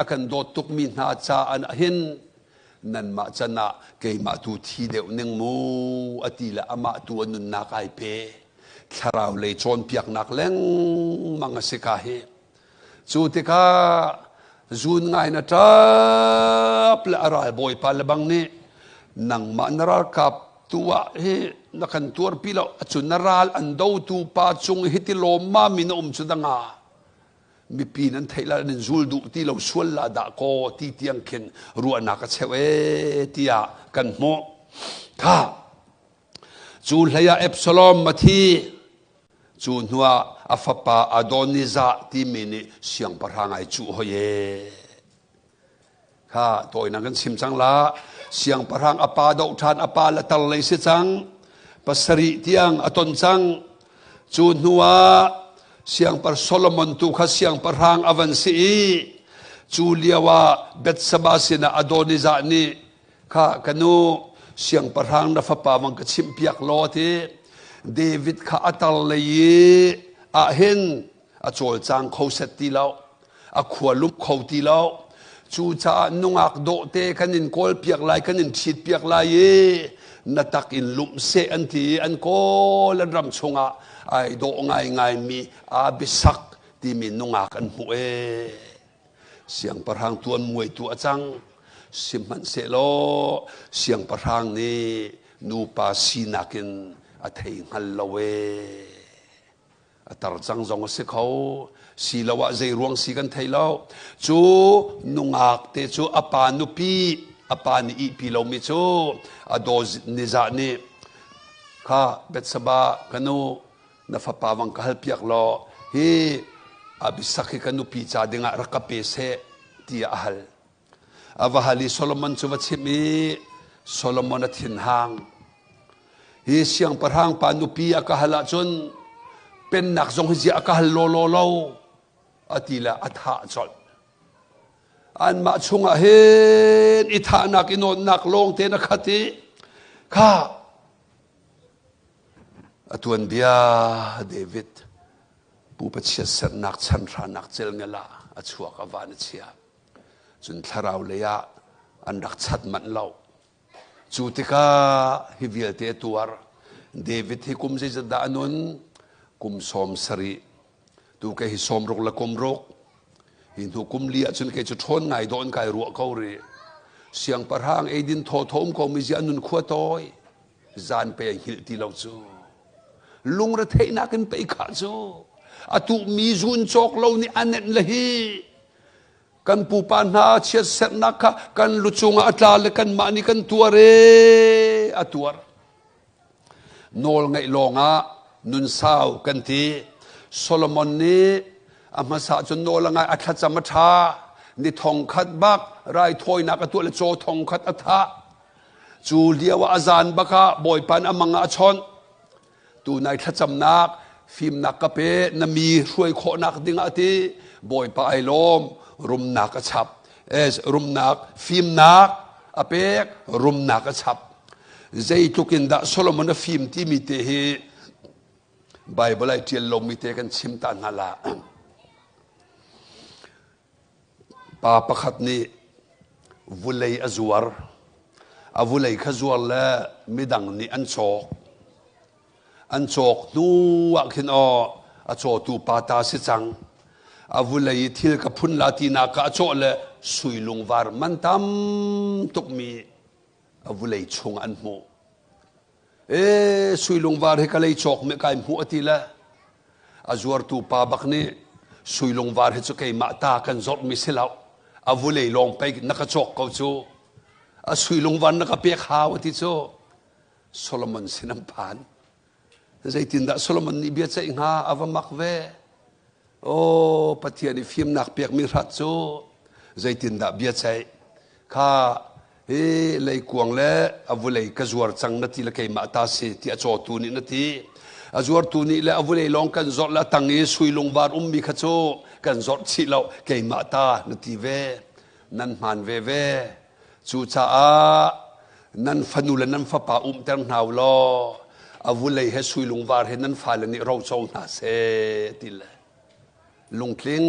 S2: a kan dawt tukmi hna caah hin nanmah can ah keimah tu thi deuh ning mu a ti le amah tu a nunnak ai pe. Thlarau lei cawnpiaknak lengmang a si ka hi. Cu tikah zun ngai na ṭap le a ral bawipa le bang nih nangmah na ralkap tu ah hi na kan tuarpi lo acu na ral an dotu pa cung hi ti lawmmam in a um cu danga mipi nan theih la nan zul duh ti lo sual la dah kaw ti tiang khin ruahnak a cheu e tiah kan hmuh kha cu hlei ah Absalom a thi. Cu hnuah a fapa Adonijah timi nih siangpahrang ai cuh hoi e. Kha tawinak kan chim cang la. Siangpahrang a pa doh ṭhan a pa le tar lei si cang. Pasarih tiang a ton cang. Cu hnuah siangpar Solomon tu kha siangpahrang a van si i cu lio ah Bethsaba sinah Adonijah nih Kha ka nu, siangpahrang na fapa bang ka chimhpiak law ti. David kha a tar lei i ah hin a cawlcang kho set ti lo, a khua lup kho ti lo. Cucaah nungak dawhte kan in kawlpiak lai, kan in ṭhitpiak lai i na tak in lumh seh an ti i an kawl an ram chungah ai dawh ngaingaimi Abisak timi nungak an hmuh ee. Siangpahrang tuan muaitu a cang. Sihmanhsehlaw siangpahrang nih nupa sinak in a thei hngal lo ee. A tar cang zong a si kho. Siloah zei ruang si kan thei lo. Cu nungak te cu a pa nupi, a pa nih ihpi lomi cu a daw nizah nih kha Bethsaba ka nu na fapa vang ka halpiak law hi Abisak hi ka nupi ca dingah rak ka pe seh tiah a hal. A va hal i Solomon cu va chimh i Solomon a thinhang. Hi siangpahrang pa nupi a ka hal ahcun pennak zong hi ziah a ka hal lawlaw lo a ti le a thah colh. Anmah chungah hin i thahnak i nawnnak lawng te na khat i kha A tuanbia David pupa chiatserhnak chanhranak celngel ah a chuak a van a chia. Cun thlarau lei ah an rak chat manh lo. Cu tikah hi vialte a tuar. David hi kum zeizat dah a nun? Kum 70. Tu kei hi 60 le kum ruk. Hi hnu kum li ahcun kei cu ṭhawn ngai dawh in kai ruah ko rih. Siangpahrang eidin thawthaw um ko mi zia nun khua tawi. Zan pe a hngilh ti lo cu. Lungretheihnak in pei khah cu. A tuhmi zun cawk lo nih a nenh le hi. Kan pupa hna chiatserhnak kha kan lu cungah a tla le kanmah nih kan tuar ee a tuar. Nawl ngeih lawngah nun sau kan ti. Solomon nih a hmasa cun nawl a ngai a thlacam a ṭha. Ni thong khat bak raithawinak a tuah le caw thong khat a thah. Cu lio ah a zan bak ah Bawipa nih a mang ah a chawnh. Tunai thlacamnak fimnak ka pe na mi hruai khawhnak ding ah ti Bawipa ai lawm rumnak a chap. Es rumnak fimnak a pek rumnak a chap. Zeitluk in dah Solomon a fim timi te hi Bible ai ṭial lomi te kan chim ta hna la. Pa pakhat nih vulei a zuar. A vulei kha zuar le midang nih an cawk. An cawk hnu ah khin aw a cawtu pa ta si cang. A vulei i thil ka phun la tinak ah a cawh le sui lungvar man tam tukmi a vulei chung an hmuh. E sui lungvar hi ka lei cawk me kai hmuh a ti le a zuartu pa bak nih sui lungvar hi cu keimah ta kan zawrh mi si lo a vulei lawng pei na ka cawk ko cu a sui lungvar na ka pek hau a ti cu Solomon sin an phan zeitindah Solomon nih bia ceih hnga a va mak ve Aw Pathian i fimnak pekmi hrat cu zeitindah bia ceih kha hi leikuang le a vulei ka zuar cang na ti le keimah ta si ti a cawtu nih na ti a zuartu nih le a vulei lawng kan zawrh le a tang i sui lungvar ummi kha cu kan zawrh chih lo keimah ta na ti ve nan hmaan ve ve Cucaah nan fanu le nan fapa umter hna u law. A vulei he sui lungvar he nan fale nih roco hna seh ti le lungtling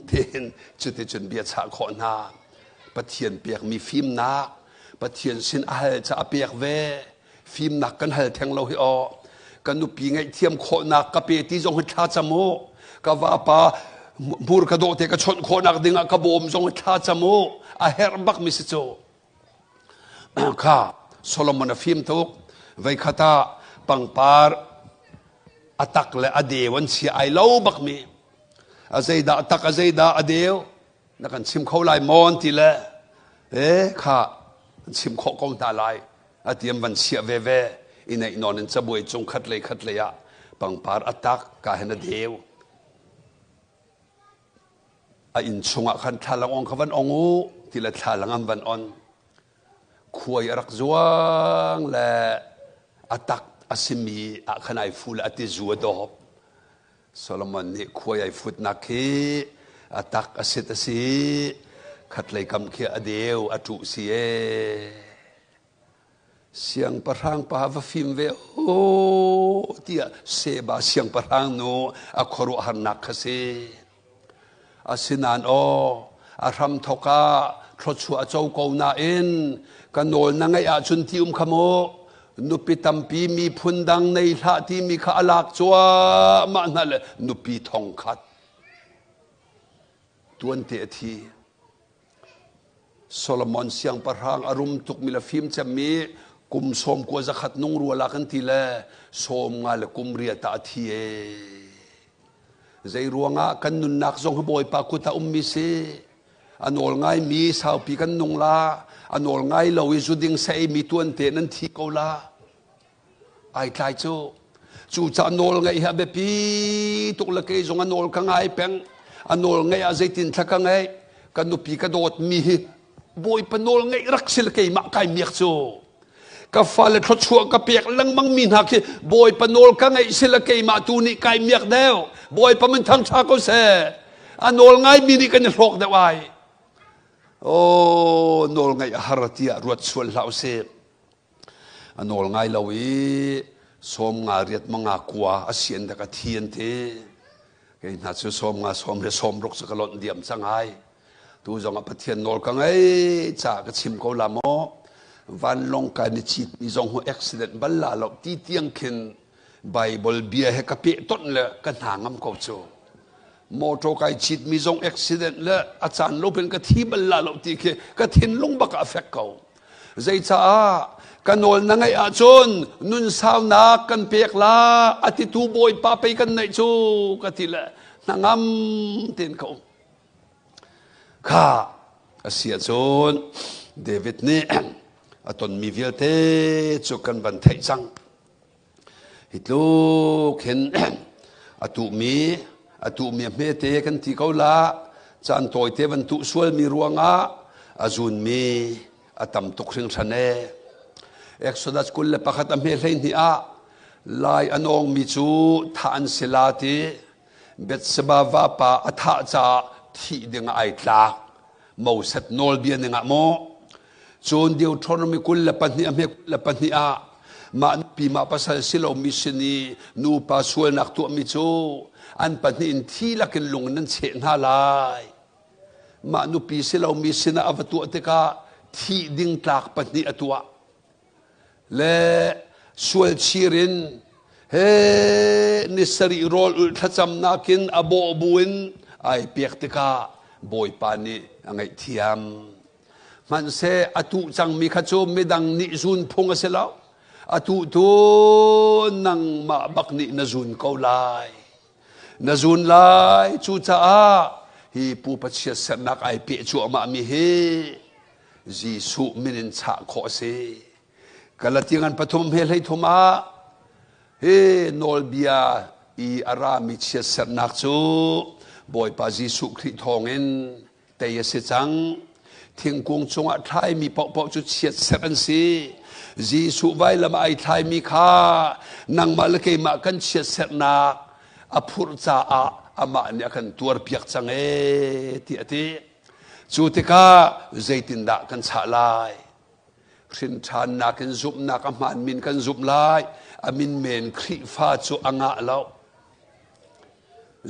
S2: tein cuticun bia chah khawh hna. Pathian pekmi fimnak, Pathian sin a hal ca a pek ve. Fimnak kan hal theng lo hi aw. Ka nupi ngaihthiam khawhnak ka pe ti zong hi thla cam u. Ka vapa hmur ka dawh te ka chawnh khawhnak ding ah ka bawm zong hi thla cam u. A herh bak mi si cu. Kha Solomon a fim tuk. Veikhat ah pangpar a tak le a deu an chia ai lo bak mi. A zeidah a tak a zeidah a deu na kan chim kho lai maw an ti le e kha an chim khawh ko hna lai a ti an van chiah veve i neih nawn in cabuai cung khat lei khat lei ah pangpar a tak ka hen a deu a inn chungah khan thlalang ong kha van ong u ti le thlalang an van on khuai a rak zuang le a tak a simi ah khan ai fu le a ti zu a dawp Solomon nih khuai ai futnak khi a tak a sit a si khatlei kam khi a deu a ṭuh si e siangpahrang pa va fim ve o tiah Seba siangpahrang nu a khuaruahharnak kha si asinain aw a hram thok ah thluachuah a co ko nain ka nawl na ngeih ahcun ti um kha mu nupi tampi miphun dang nei hlah timi kha a lak cuahmah hna le nupi thong khat tuante a thi Solomon siangpahrang a rum tukmi le fim cemmi kum sawm kua zakhat nung ruala kan ti le sawm nga le kum riat ah a thi e. Zei ruangah kan nunnak zong hi Bawipa kut ah ummi si. A nawl ngaimi saupi kan nung la, a nawl ngai lo i zuding sa eimi tuan te nan thi ko la. Ai tlai cu. Cucaah nawl ngeih hi a biapi tuk le kei zong a nawl ka ngai peng. A nawl ngeih ah zeitin thla ka ngeih. Ka nupi ka dawtmi hi Bawipa nawl ngeih rak si le keimah kai miak cu. Ka fale thluachuah ka pek lengmang mi hna khi Bawipa nawl ka ngeih si le keimah tu nih kai miak deuh. Bawipa min thangṭha ko seh. A nawl ngaimi nih kan i hlawk deuh ai. Oh, nawl ngeih a har tiah ruat sual hlah usih. A nawl ngai lo i sawm nga riat manga kua a si an dak a thi an ti. Kei hna cu sawm nga sawm le sawm ruk cu ka lonh diam cang ai. Tu zong ah Pathian nawl ka ngei ca ka chim ko la maw. Vanlawng kai ni cit mi zong hu accident bal la lo ti tiang khin Bible bia he ka peh tonh le ka hna ngam ko cu. Motor kai cit mi zong accident le a caan lo pen ka thi bal la lo ti khi ka thinlung bak ah a fek ko. Zeicaah ka nawl na ngaih ahcun nun saunak kan pek la a titu bawipa pei kan neih cu ka ti le hnangam tein ka um. Kha a si ahcun David nih a tonmi vialte cu kan van theih cang. Hi tluk hin a tuhmi a tuhmi a hmete kan ti ko la caan tawite van tuh sualmi ruangah a zunmi a tam tuk hringhran ee. Exodus 21 a hme 12 ah lai a nawngmi cu thah an si la ti Bethseba vapa a thah caah thih ding ah ai tlak. Moses nawlbia ning ah maw Cun Deuteronomy 22 a hme 22 ah mah nupi mah pasal si lomi sin i nupa sualnak tuahmi cu an pahnih in thi lakin lung in nan cheh hna lai. Mah nupi si lomi sinah a va tuah tikah thih ding tlak pahnih a tuah. Le sual chir in he ni sarih rawl ulh thlacamnak in a bawh buin ai pek tikah Bawipa nih a ngaihthiam. Hmanhseh a tuh cangmi kha cu midang nih zun phung a si lo. A tuhtu nangmah bak nih na zun ko lai. Na zun lai. Cucaah hi pupa chiatserhnak ai peh cuahmahmi hi Jesuh min in chah khawh a si. Galati ngan pathum he 13 ah hi nawlbia i a rami chiatserhnak cu Bawipa Jesuh Khrih thawngin tei a si cang. Thingkung cungah thlaimi paohpaoh cu chiatserh an si. Jesuh vailam ah ai thlaimi kha nangmah le keimah kan chiatserhnak a phurh caah amah nih a kan tuarpiak cang ee ti a ti. Cu tikah zeitindah kan chah lai? Hrinṭhannak in zumhnak a hmaan min kan zumh lai. A min men Khrihfa cu a ngah lo.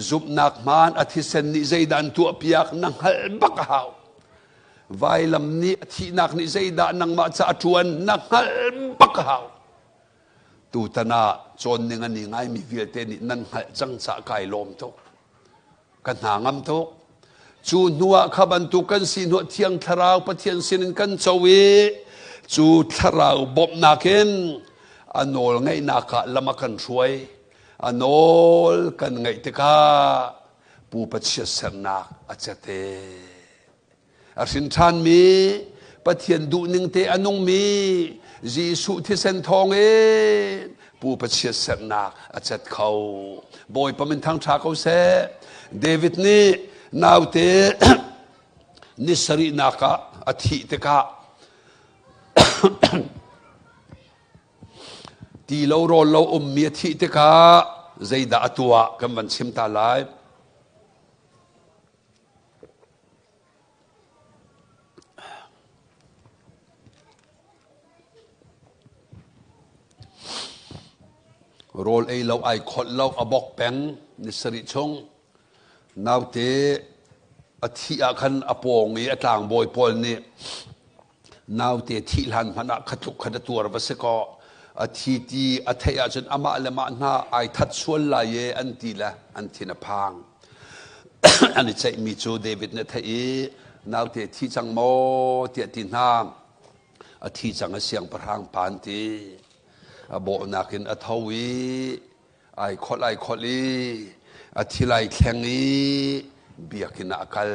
S2: Zumhnak hmaan a thisen nih zeidah an tuahpiak na hngalh bak a hau. Vailam nih a thihnak nih zeidah nangmah ca a ṭuan na hngalh bak a hau. Tutan ah cawn ning an i ngaimi vialte nih nan hngalh cang caah kai lawm tuk. Ka hna ngam tuk. Cu hnuah kha bantuk kan si hnuah Thiang Thlarau Pathian sinin kan co i cu Thlarau bawmhnak in a nawl ngeihnak ah lam a kan hruai. A nawl kan ngaih tikah pupa chiatsernak a cete. A hrin ṭhanmi Pathian duhning te a nungmi Jesuh thisen thawngin pupa chiatsernak a cet kho. Bawipa min thangṭha ko seh. David nih naute ni sarihnak ah a thih tikah ti lo rawl lo ummi a thih tikah zeidah a tuah kan van chim ta lai. Rawl ei lo ai kholh lo a bok peng ni sarih chung. Naute a thih ah khan a pawng i a tlangbawi pawl nih Naute thih hlan hmanh ah kha tluk khan a tuar va si kaw a thi ti a theih ahcun amah le mah hna ai that sual lai e an ti le an thin a phang. An i ceihmi cu David nih a theih i naute thi cang maw tiah ti hna. A thi cang a siangpahrang pa an ti. A bawhnak in a tho i ai kholh ai kholh i a thil ai thleng i biakinn ah a kal.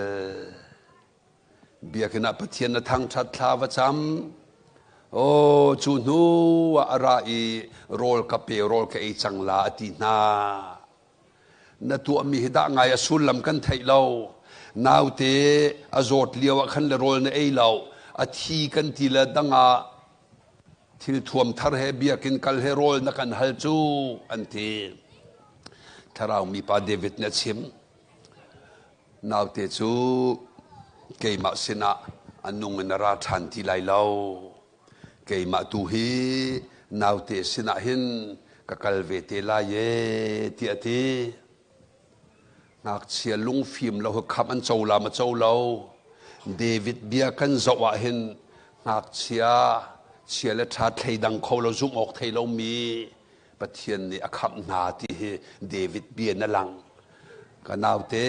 S2: Biakinn ah Pathian na thangṭhat thla va cam. Aw, cu hnu ah a ra i rawl ka pe, rawl ka ei cang la a ti hna. Na tuahmi hi dah ngai a sullam kan theih lo. Naute a zawt lio ah khan le rawl na ei lo. A thi kan ti le dang ah thil thuam thar he biakinn kal he rawl na kan hal cu an ti. Thlarau mipa David nih a chim. Naute cu keimah sinah a nung in a ra ṭhan ti lai lo. Keimah tu hi naute sinah hin ka kal ve te lai e, tiah a ti. Ngakchia lungfim lo hi khamh an co la ma co lo. David bia kan zoh ah hin ngakchia chia le ṭha thleidang kho lo zumh awk thei lomi Pathian nih a khamh hna ti hi David bia na lang. Ka naute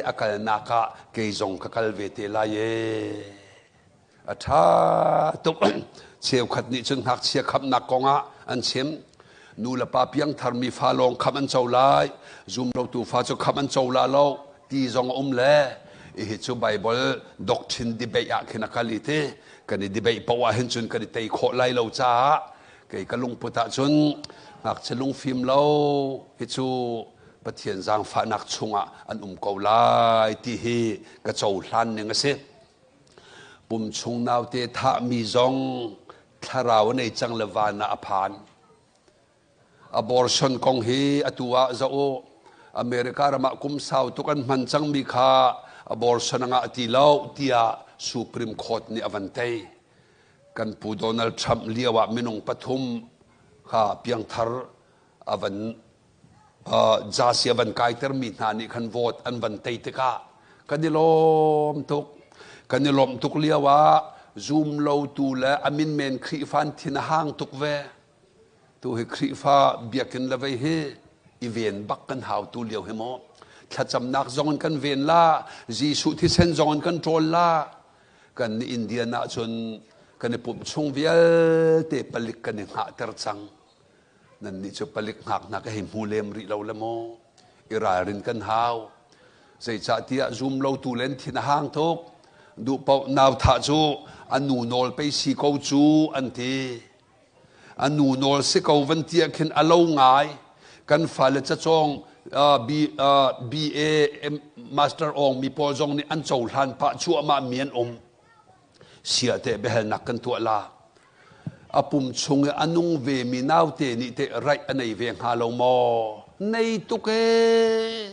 S2: a kalnak ah kei zong ka kal ve te lai e. A ṭha tuk. Cheukhat nih cun ngakchia khamhnak kong ah an chim. Nu le pa piangthar mi fa lawng khamh an co lai. Zumlotu fa cu khamh an co la lo ti zong a um le. Hihi cu Bible doctrine debate ah khin a kal i ti. Kan i debate poah ah hin cun kan i tei khawh lai lo caah Kei ka lungput ahcun ngakchia lungfim lo hi cu Pathian zaangfahnak chungah an um ko lai ti hi ka cohlan ning a si. Pum chung naute thahmi zong thlarau a nei cang le van ah a phan. Abortion kong hi atu ah zoh u. America ram ah kum sau tuk an hman cangmi kha abortion a ngah ti lo tiah Supreme Court nih a van tei. Kan pu Donald Trump lio ah minung pathum kha piangthar a van jasi a van kaitermi hna nih khan vote an van tei tikah kan i lawm tuk. Kan i lawmh tuk lio ah zum lotu le a min men Khrihfa an thin a hang tuk ve. Tu hi Khrihfa biakinn le vei hi i ven bak kan hau tu lio hi maw. Thlacamnak zong in kan ven la, Jesuh thisen zong in kan ṭawl la. Kan nih Indian ahcun kan i pumh chung vialte palik kan i hngahter cang. Nannih cu palik hngak hna ka hei hmu lem rih lo le maw? I ralrin kan hau. Zeicahtiah zum lotu len thin a hang tuk. Duh paoh nau thah cu a nu nawl pei si ko cu an ti. A nu nawl si ko van ti ah khin a lo ngai. Kan fale cacawng BA Master awng mi pawl zong nih an cohlan pah cuahmah mi an um. Sia teh biahalnak kan tuah la. A pum chung i a nung ve mi naute nih teh raih a nei ve hnga lo maw? Nei tuk ee.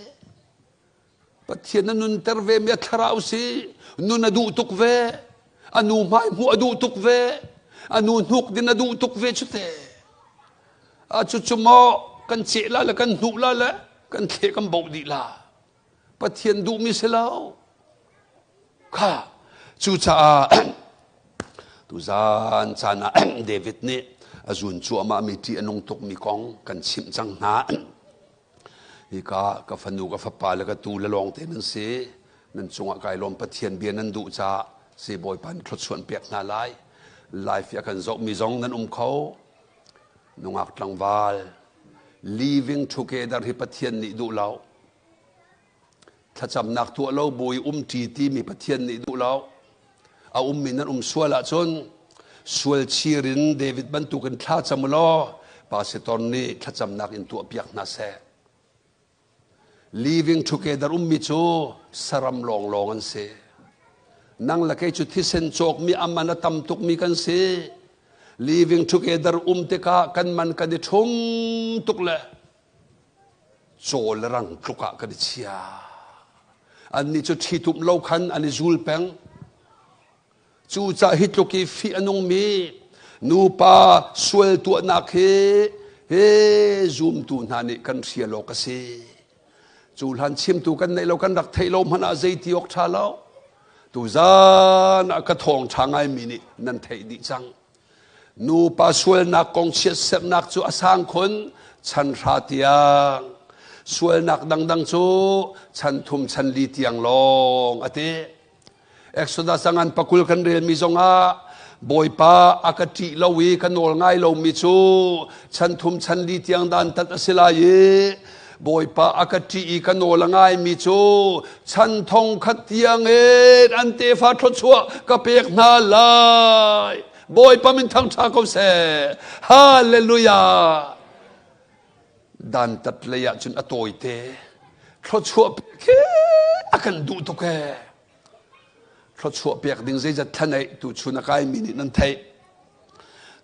S2: Pathian a nunter ve mi a thlarau si. Nun a duh tuk ve. A nu hmai hmuh a duh tuk ve. A nu hnuk din a duh tuk ve cu te. A cu cu maw kan ceh la le kan hnuh la le kan thle kan boh dih la. Pathian duhmi si lo. Kha cucaah tuzaan caan ah David nih a zun cuahmah mi ṭih a nung tukmi kong kan chimh cang hna. Hika ka fanu ka fapa le ka tu le lawng te nan si. Nan cungah kai lawm Pathian bia nan duh caah si Bawipa nih thluachuah pek hna lai. Live a kan zohmi zong nan um kho. Nungak tlangval living together hi Pathian nih duh lo. Thlacamnak tuah lo bu i umṭi timi Pathian nih duh lo. A ummi nan um sual ahcun sual chir in David bantukin thla cam u law pastor nih thlacamnak in tuahpiak hna seh. Living together ummi cu saram lawnglawng an si. Nang le kei cu thisen cawkmi a man a tam tukmi kan si. Living together um tikah kan man kan i ṭhum tuk le caw le rang tluk ah kan i chia. Annih cu ṭhitumh lo khan an i zul peng. Cucah hi tluk i fih a nungmi nupa sual tuahnak hi he zumtu hna nih kan hrial awk a si. Cu hlan chimtu kan neih lo kan rak theih lo hmanh ah zei ti awk ṭha lo. Tuzan ah ka thawng ṭha ngaimi nih nan theih dih cang. Nupa sualnak kong chiatserhnak cu a sang khun chan hra tiang. Sualnak dangdang cu chan thum chan li tiang lawng a ti. Exodus angan pakul kan relmi zongah Bawipa a ka ṭih lo i ka nawl ngai lomi cu chan thum chan li tiang dan tat a si lai i Bawipa a ka ṭih i ka nawl a ngaimi cu chan thong khat tiangin an tefa thluachuah ka pek hna lai. Bawipa min thangṭha ko seh. Hallelujah. Dantat lei ah cun a tawite. Thluachuah pek hi a kan duh tuk ee. Thluachuah pek ding zeizat thla tu chun a kaimi nih nan theih.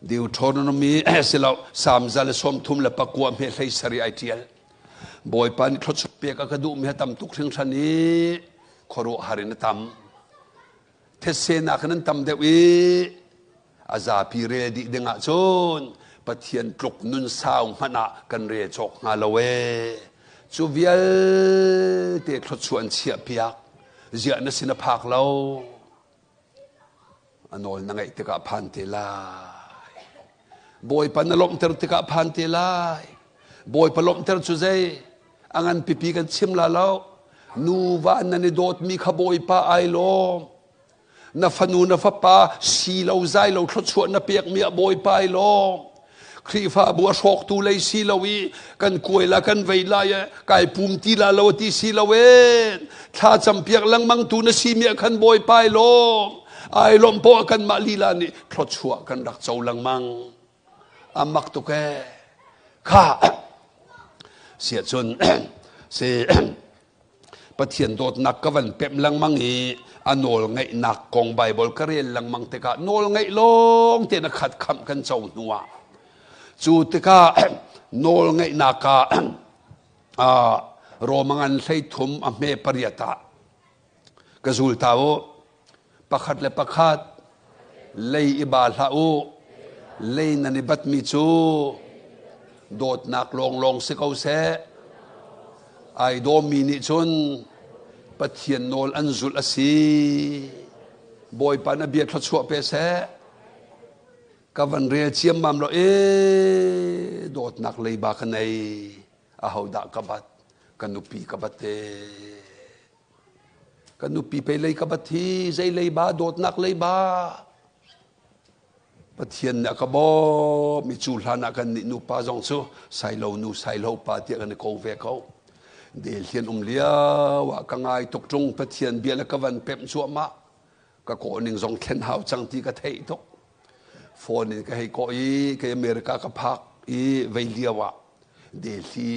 S2: Deuteronomy silo Psalm 139 hme hlei sari ai ṭial. Bawipa nih thluachuah pek a ka duhmi a tam tuk hringhran i khuaruahhar in a tam. Thetse nakin an tam deuh i a zapi rel dih ding ahcun Pathian tluk nun sau hmanh ah kan rel cawk hnga lo ee. Cu vialte thluachuah an chiah piak. Ziah na sin a phak lo. A nawl na ngaih tikah phan te lai. Bawipa na lawmhter tikah phan te lai. Bawipa lawmhter cu zei? A ngan pipi kan chim la lo. Nuva nan i dawtmi kha Bawipa ai lawm. Na fanu na fapa si lo zai lo thluachuah na pekmi ah Bawipa ai lawm. Khrihfabu a hrawktu lei si lo i kan kuai la kan vei lai e kai pum ti la lo ti si lo e thla campiak lengmang tu na si mi ah khan Bawipa ai lawm. Ai lawm poah kan mah lila nih thluachuah kan rak co lengmang. A mak tuk e. Kha siah cun si Pathian dawtnak ka van pemh lengmang i a nawl ngaihnak kong Baibal ka rel lengmang tikah nawl ngaih lawng tein a khat khamh kan co hnuah cu tikah nawl ngaihnak ah Roma ngan 13 a hme pariat ah ka zul ta u pakhat le pakhat lei i ba hlah u lei nan i batmi cu dawtnak lawnglawng si ko seh ai dawmi nih cun Pathian nawl an zulh a si Bawipa na bia thluachuah pe seh ka van rel ciammam lo e dawtnak leiba ka nei ahodah ka bat ka nupi ka bat te Ka nupi pei lei ka bat hi zei leiba dawtnak leiba Pathian nih a ka bawm i cu hlan ah kan nih nupa zong cu sailo nu sailo pa tiah kan i ko ve ko. Delhi an um lio ah ka ngai tuk ṭung Pathian bia le ka van pemh cuahmah ka kawh ning zong thlen hau cang ti ka theih tuk. Phone in ka hei kawh i kei America ka phak i vei lio ah Delhi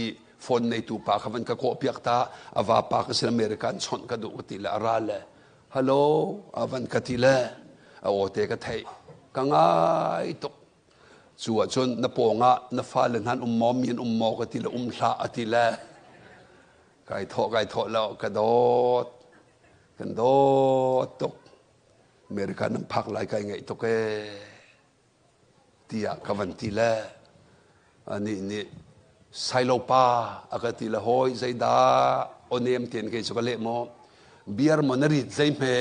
S2: phone neitu pa kha van ka kawh piak ta a vapa ka sin America an chawnh ka duh ka ti le a ra le hello a van ka ti le a aw te ka theih ka ngai tuk cu ahcun na pawng ah na fale hna an um maw mi an um maw ka ti le um hlah a ti le kai thawh kai thawh lo ka dawt kan dawt tuk America nan phak lai kai ngaih tuk ee. Tiah ka van ti le anih nih Sailo pa a ka ti le hawi zeidah awnem tein kei cu ka leh maw beer maw na rit zei hme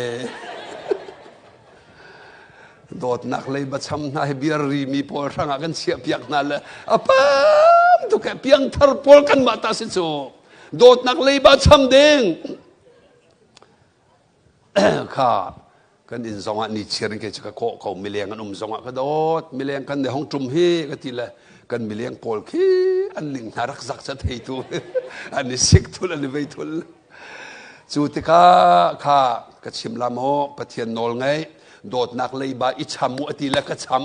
S2: dawtnak lei bacham hna hi beer ri mi pawl hrangah kan chiah piak hna le a pam tuk he piangthar pawl kan mah ta si cu dawtnak lei ba cham ding Kha kan inn zongah ni chiar in kei cu ka kawh ko mileng an um zongah ka dawt mileng kan ne hong ṭum hi ka ti le kan mileng pawl khi an ning hna rak zak ca theitu an i sik thul an i vei thul cu tikah kha ka chim la maw Pathian nawl ngei dawtnak leiba i cham u ati le ka cham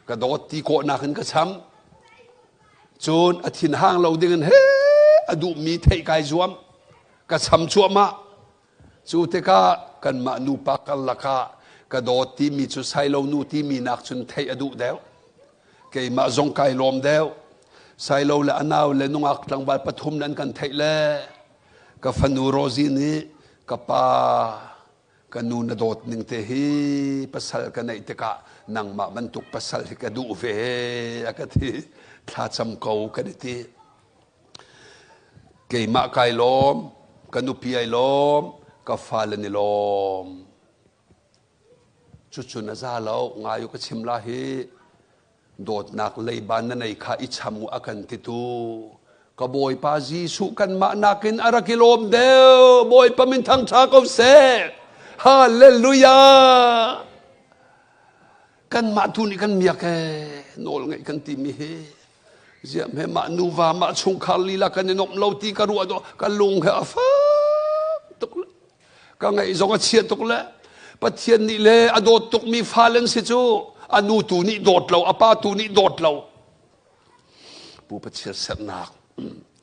S2: ka dawt ti kawhnak in ka cham cun a thin hang lo ding in he a duhmi theih kai zuam ka cham cuahmah. Cu tikah kanmah nupa karlak ah ka dawt timi cu Sailo nu timi nak cun theih a duh deuh. Keimah zong kai lawm deuh. Sailo le a nau le nungak tlangval pathum nan kan theih le ka fanu Rosie nih ka pa ka nu na dawt ning te hi pasal ka neih tikah nangmah bantuk pasal hi ka duh ve a ka ti thlacam ko kan i ti. Keimah kai lawm, ka nupi ai lawm, ka fale ni lawm. Cucu na za lo, ngai u ka chim la hi. Dawtnak leiba na nei kha i cham u a kan titu. Ka Bawipa Jesuh kanmah nakin a rak i lawm deuh. Bawipa min thangṭha ko seh. Hallelujah! Kanmah tu nih kan miak ee, nawl ngeih kan timi hi. Ziam he mah nuva mah chungkhar lila kan i nuamh lo ti ka ruah dawh ka lung he a fak tuk le ka ngaih zong a chia tuk le Pathian nih le a dawt tukmi fale an si cu a nu tu nih dawt lo a pa tu nih dawt lo pu Pathian sernak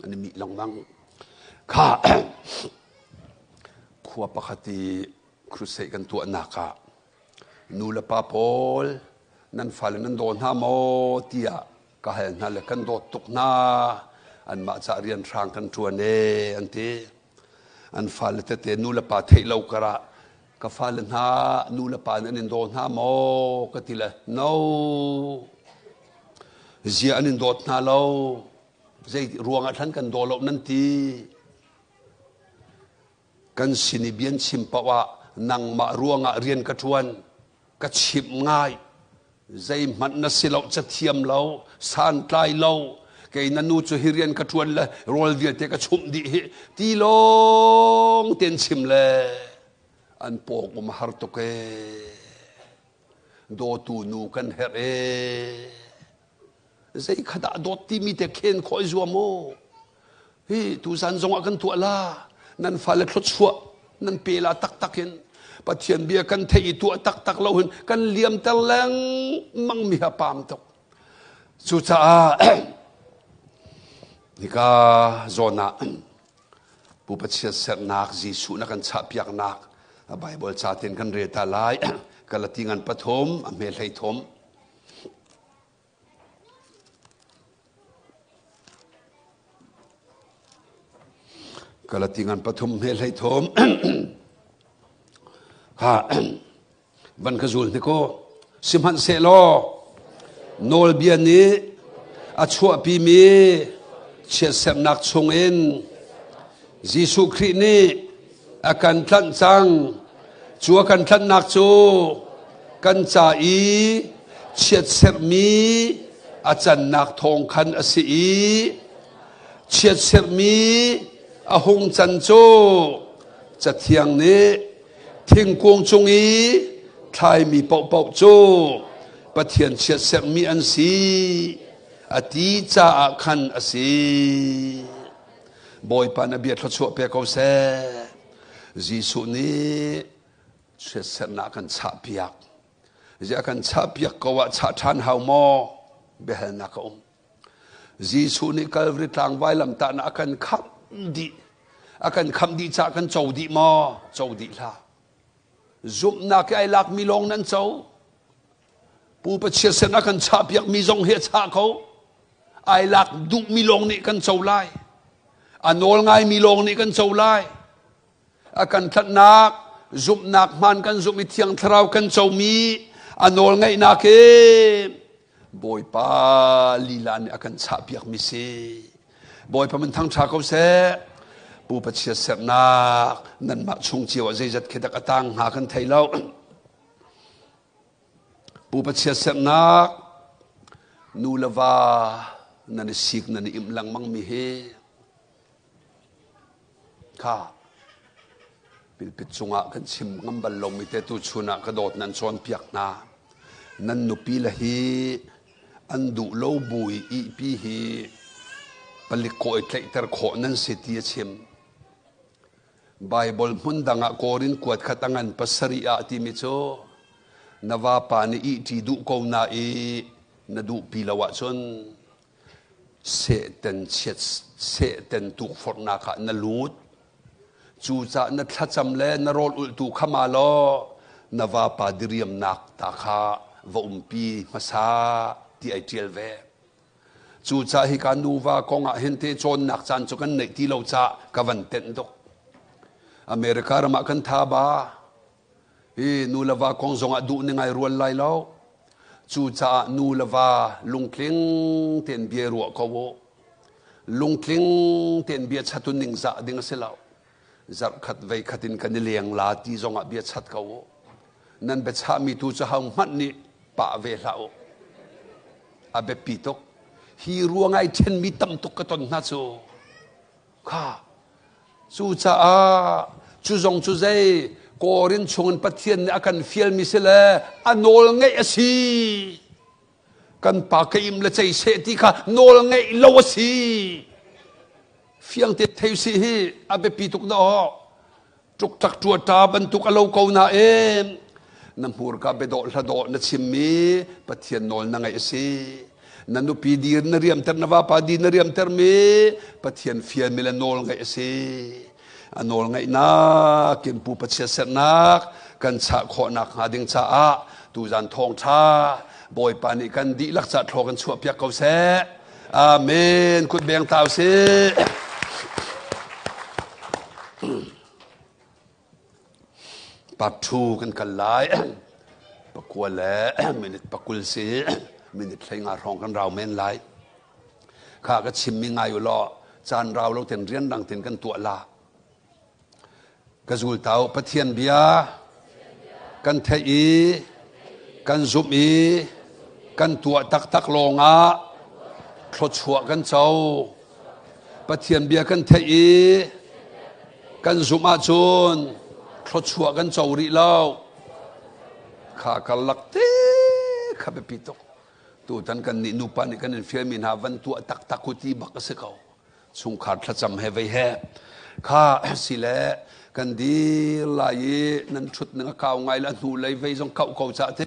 S2: an i mih lengmang kha khua pakhat i crusade kan tuahnak ah Nu le pa pawl nan fale nan daw hna maw tiah ka hal hna le kan dawt tuk hna anmah cah rian hrang kan ṭuan ee an ti. An fale tete nu le pa theih lo karah ka fale hna nu le pa nan in daw hna maw ka ti le no zia an in dawt hna lo zei ruangah thlan kan daw lo nan ti Kan sin i bian chim paoh ah nangmah ruangah rian ka ṭuan, ka chimh ngai. Zeihmanh na si lo, cathiam lo, santlai lo, kei na nu cu hi rian ka ṭuan le rawl vialte ka chumh dih hi ti lawng ten chim le an pawng um a har tuk ee. Dawtu nu kan herh ee. Zei kha dah dawt timi te khen khawh i zuam u. Hi tuzan zongah kan tuah la. Nan fale thluachuah nan pe la taktak in Pathian bia kan theih i tuah taktak lo hin kan liamter lengmang mi ha pam tuk. Cucaah hika zawn ah Pu Pathian sernak Jesuh na kan chahpiaknak Bible ca ten kan rel ta lai. Galati ngan pathum a hme hlei thum. Galati ngan pathum he hlei thum ha van ka zul hnik u sihmanhsehlaw nawlbia nih a chuahpimi chiatserhnak chungin Jesuh Khrih nih a kan tlanh cang cu a kan tlanhnak cu kan ca i chiatserhmi a cannak thawng khan a si i chiatserhmi a hung can cu Cathiang nih thingkung cung i thlaimi paohpaoh cu Pathian chiatserhmi an si a ti caah khan a si. Bawipa na bia thluachuah pe ko seh. Jesuh nih chiatserhnak kan chahpiak. Ziah kan chahpiak ko ah chah ṭhan hau maw? Biahalnak a um. Jesuh nih Calvary tlang vailamtahnak a kan khamh dih. A kan khamh dih caah kan co dih maw? Co dih hlah. Zumhnak i ai lakmi lawng nan co. Pupa chiatserh a kan chahpiakmi zong hi a chah ko. Ai lak duhmi lawng nih kan co lai. A nawl ngaimi lawng nih kan co lai. A kan tlanhnak, zumhnak hmaan kan zumh i Thiang Thlarau kan comi a nawl ngaihnak hi. Bawipa lila nih a kan chahpiakmi si. Bawipa min thangṭha ko seh. Pu Pathian sernak nanmah chung cio ah zeizat khi dak a tang hnga kan thei lo. Pu Pathian sernak nu le va nan i sik nan i imh lengmang mi hi kha pilpit cungah kan chim ngam bal lomi te tu chun ah ka dawt nan cawnpiak hna. Nan nupi le hi an duh lo bu i ihpi hi palik kawh i tlaihter khawh nan si ti a chim. Baibal hmun dang ah Korin kuat khat a ngan pasarih ah timi cu na vapa nih ihṭi duh ko na i na duhpi lo ahcun Satan chiat Satan tukforhnak ah na lut. Cucaah na thlacam le na rawl ulhtu kha ma law na vapa diriamnak ta kha va umpi hmasa ti ai ṭial ve. Cucaah hika nuva kong ah hin te cawnnak caan cu kan neih ti lo caah ka van tenh tuk. America ram ah kan tha ba. Hi nu le va kong zongah duh ning ai rual lai lo. Cucaah nu le va lungtling tein bia ruah ko u. Lungtling tein bia chatun ning zah ding a si lo. Zarhkhat vei khat in kan i leng la ti zongah bia chat ko u. Nan biachahmi tu cu ho hmanh nih pah ve hlah u. A biapi tuk. Hi ruang ai ṭhenmi tam tuk ka ton hna cu. Kha Cucaah cu zong cu zei Korin chungin Pathian nih a kan fialmi si le a nawl ngeih a si. Kan pa ka im le cei seh ti kha nawl ngeih lo a si. Fiang te thei si hi a biapi tuk na aw. Ṭukṭak ṭuaṭa bantuk a lo ko nain na hmurka biadawh hladawh na chimmi Pathian nawl na ngaih a si. Na nupi dir na riamter na vapa dir na riamtermi Pathian fialmi le nawl ngaih a si. A nawl ngaihnak in pupa chiatserhnak kan chah khawhnak hnga ding caah tuzan thawngṭha Bawipa nih kan dihlak ca thlaw kan chuahpiak ko seh. Amen. Kut beng tau si. Part 2 kan kal lai. Pakua le minute pakul si. Minute hlei nga hrawng kan rau men lai. Kha ka chimmi ngai u law caan rau lo ten rian rang ten kan tuah la. Ka zultau Pathian bia kan theih i kan zumh i kan tuah taktak lawngah thluachuah kan co. Pathian bia kan theih i kan zumh ahcun thluachuah kan co rih lo. Kha karlak te kha biapi tuk. Tutan kan nih nupa nih kan in fialmi hna van tuah taktak u ti bak a si ko. Chungkhar thlacam he vei he kha si le kan dir lai i nan ṭhut ning a kau ngai le a hnu lei vei zong kauh ko cah ti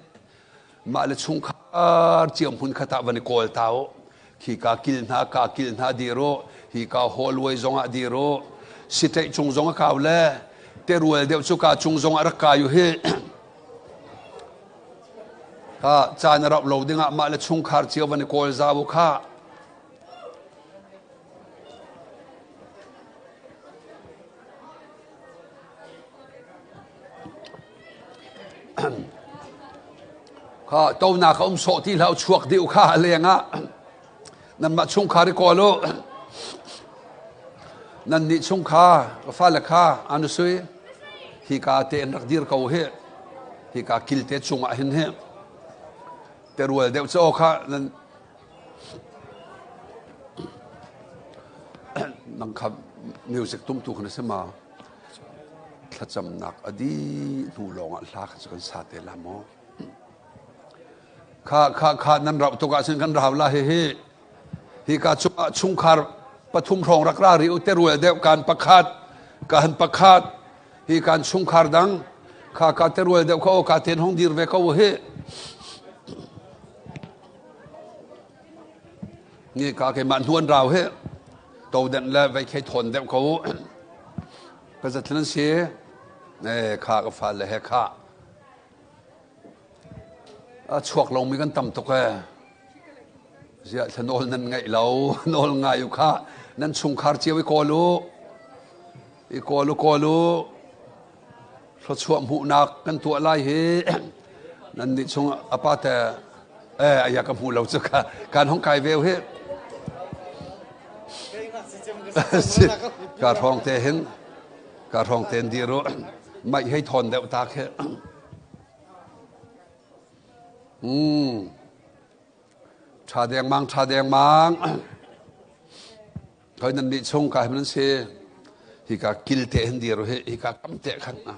S2: mah le chungkhar cio hmun khat ah van i kawl ta u khi ka kil hna ka kil hna dir u hi ka hallway zong ah dir u siteih cung zong a kau le terual deuh cu ka cung zong ah rak kai u hi kha caan a rauh lo ding ah mah le chungkhar cio van i kawl zau u kha Kha tonak a um sawh ti hlah chuak dih kha a leng ah nanmah chungkhar i kawl u. Nan nih chungkhar ka fale kha anu sui hika te in rak dir ko hi hika kilte cungah hin hi terual deuh cu kha nan Nang kha music tumtu kha na si ma? Thlacamnak a dih hnu lawngah hla kha cu kan sa te la maw? Kha kha kha nan rauh tuk ahcun kan rau la hihi. Hi ka chungah chungkhar pathum hrawng rak ra ri u terual deuh kan pakhat kan pakhat hi kan chungkhar dang kha ka terual deuh kha o ka ten hong dir ve ko hi. Ni ka keimah hnuan rau hi todenh le vei khei thawn deuh ko ka zatlan an si e kha ka fa le he kha a chuak lomi kan tam tuk e ziah thla nawl nan ngaih lo nawl ngai u kha nan chungkhar cio i kawl u i kawl u kawl u thluachuah hmuhnak kan tuah lai hi nan nih chung a pa te. Eh aya ka hmu lo cu ka kan hong kai veu hi. Ka hrawng te hin ka hrawng ten dir u. Mai hei thon deuh ta khe. Tha deng mang tha deng mang. Hoi nan nih chung ka hin nan si. Hi ka kil te hin dir hi hi ka kam te khan na.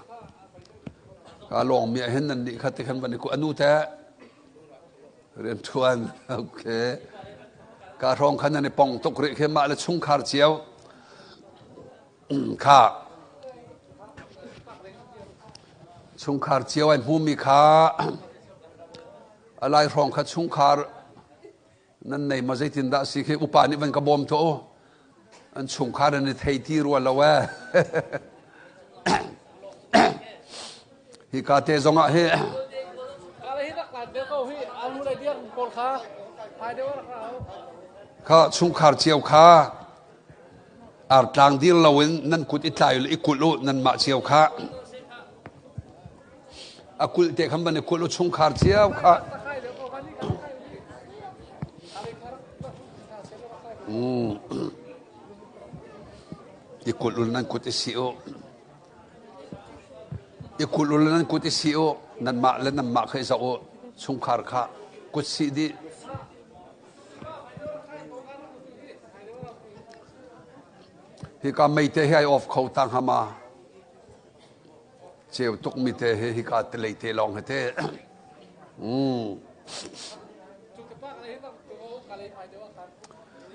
S2: Ka long mi hin nan nih kha te khan van ku anu te rian thuan okay. Ka hrawng khan nan i pong tuk rih khi mah le chungkhar cio kha chungkhar cio ai hmumi kha alai hrawng kha chungkhar nan nei ma zeitin dah si khi upa nih van ka bawm to an chungkhar an i thei ti rua lo e hi ka te zong ah hi kha chungkhar cio kha artlang dir loin nan kut i tlai i kulh u nanmah cio kha a kulh te khan van i kulh u chungkhar cio kha i kulh u nan kut i si u i kulh u nan kut i si u nanmah le nanmah kha i zoh u chungkhar kha kut sih dih. Hika meite hi ai off kho ta hnga ma? Ceu tuk mi te hi hika te lei te lawng hi te.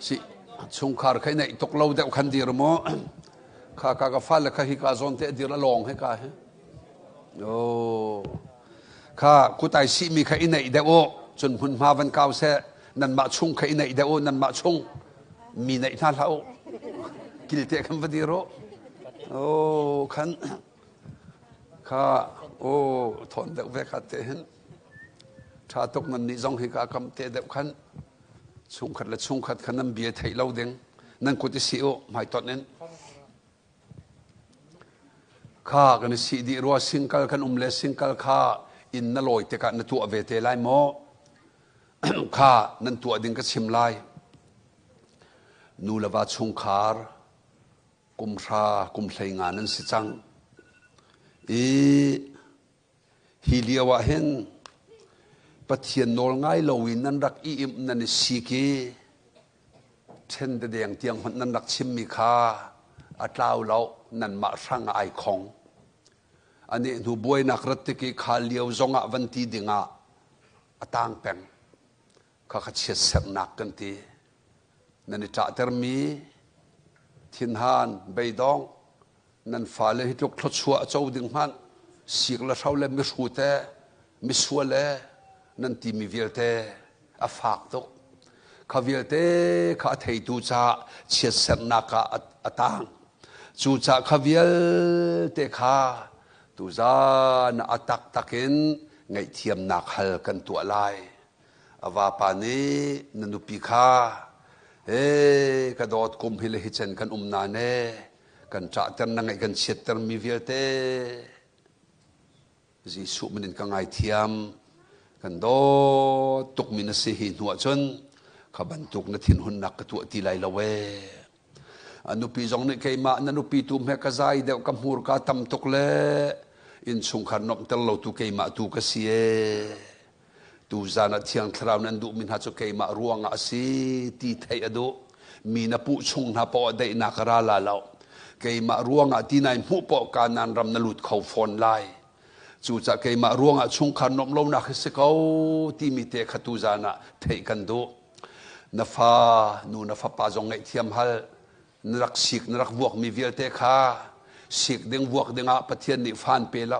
S2: Si chungkhar khai nei tuk lo deuh khan dir mu. Kha ka ka fa le kha hika zawn te dir a lawng he ka he. Oh. Kha kutai si mi kha i neih deuh u. Cun hmunhma van kau seh. Nanmah chung kha i neih deuh u. Nanmah chung mi neih hna hlah u. Kilte khan va dir u. Oh, khan kha oh thawn deuh ve kha te hin. Tha tuk nan nih zong hi ka kam te deuh khan chungkhat le chungkhat khan nan bia theih lo ding. Nan kut i si u hmai ton in. Kha kan i sih dih rua singkal kan um le singkal kha inn na lawi tikah na tuah ve te lai maw? Kha nan tuah ding ka chim lai. Nu le va chungkhar kum hra kum hlei nga nan si cang. I hi lio ah hin Pathian nawl ngai loin nan rak i imh nan i sik i ṭhen dedeng tiang hmanh nan rak chimmi kha a tlau lo, nanmah hrang ah ai khong. Anih hnu buainak rat tik i kha lio zongah van ti dingah a tang peng. Kha kha chiatserhnak kan ti. Nan i ṭahtermi thinhan, beidong, nan fale hi tluk thluachuah a co ding hmanh sik le hro le mihrut e misual e nan timi vialte a fak tuk. Kha vialte kha a theitu caah chiatserhnak ah a tang. Cucaah kha vialte kha tuzan a taktak in ngaihthiamnak hal kan tuah lai. A vapa nih na nupi kha ee ka dawt kum hi le hi cen kan um na ne kan ṭahter na ngaih kan chiatter mi vialte Jesuh min in ka ngaithiam kan dawt tukmi na si hi hnu ahcun kha bantuk na thinhunnak ka tuah ti lai lo ee a nupi zong nih keimah na nupi tu hme ka zai deuh ka hmurka tam tuk le innchungkhar nuamhter lo tu keimah tu ka si ee Tuzan ah Thiang Thlarau nih an duhmi hna cu keimah ruangah a si ti theih a duh. Mi na puh chung hna paoh ah daihnak a ra la lo. Keimah ruangah ti nai hmuh paoh Kanaan ram na lut kho fawn lai. Cucaah keimah ruangah chungkhar nuamh lonak hi si ko timi te kha tuzan ah theih kan duh. Na fa, nu na fapa zong ngaihthiam hal. Na rak sik, na rak vuakmi vialte kha sik ding vuak dingah Pathian nih fan pe lo.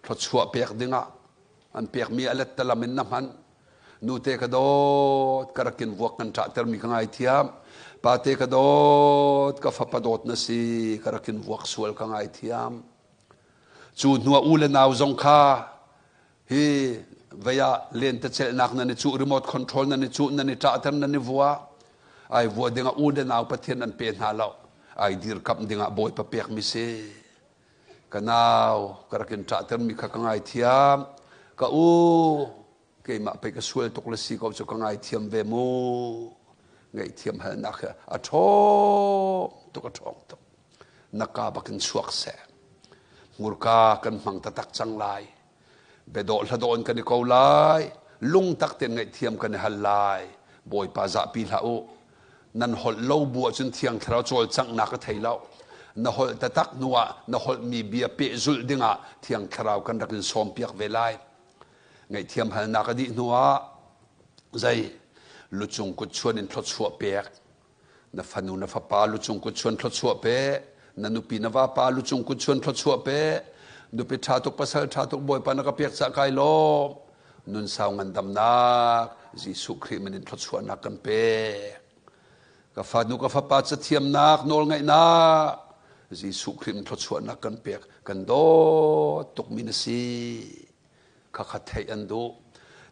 S2: Thluachuah pek dingah an pekmi a lettalam in na hman. Nute ka dawt, ka rakin vuak kan ṭahtermi ka ngaithiam. Pate ka dawt, ka fapa dawt na si, ka rakin vuak sual ka ngaithiam. Cu hnuah u le nau zong kha hi vei ah lentecelhnak nan i cuh, remote control nan i cuh, nan i ṭahter, nan i vua. Ai vua dingah u le nau Pathian an pe hna lo. Ai dirkamh dingah Bawipa pekmi si. Ka nau, ka rak in ṭahtermi kha ka ngaithiam. Ka u, Keimah pei ka sual tuk le si ko cu ka ngaithiam ve mu. Ngaihthiam halnak hi a ṭhawng tuk, a ṭhawng tuk. Na ka bakin chuak seh. Hmurka kan hmang taktak cang lai. Biadawh hladawh in kan i ko lai. Lungtak tein ngaihthiam kan i hal lai. Bawipa zahpi hlah u. Nan holh lo bu ahcun Thiang Thlarau cawlcanghnak a thei lo. Na holh taktak hnu ah na holhmi bia pehzulh dingah Thiang Thlarau kan rak in sawmpiak ve lai. Ngaihthiam halnak a dih hnu ah zei lucung kut chuan in thluachuah pek. Na fanu na fapa lucung kut chuan thluachuah pe. Na nupi na vapa lucung kut chuan thluachuah pe. Nupi ṭha tuk pasal ṭha tuk Bawipa na ka pek cah kai lawm. Nun sau ngandamnak Jesuh Khrih min in thluachuahnak kan pek. Ka fanu ka fapa cathiamnak nawlngaihnak Jesuh Khrih min thluachuahnak kan pek. Kan dawt tukmi na si. Khakha theih an duh.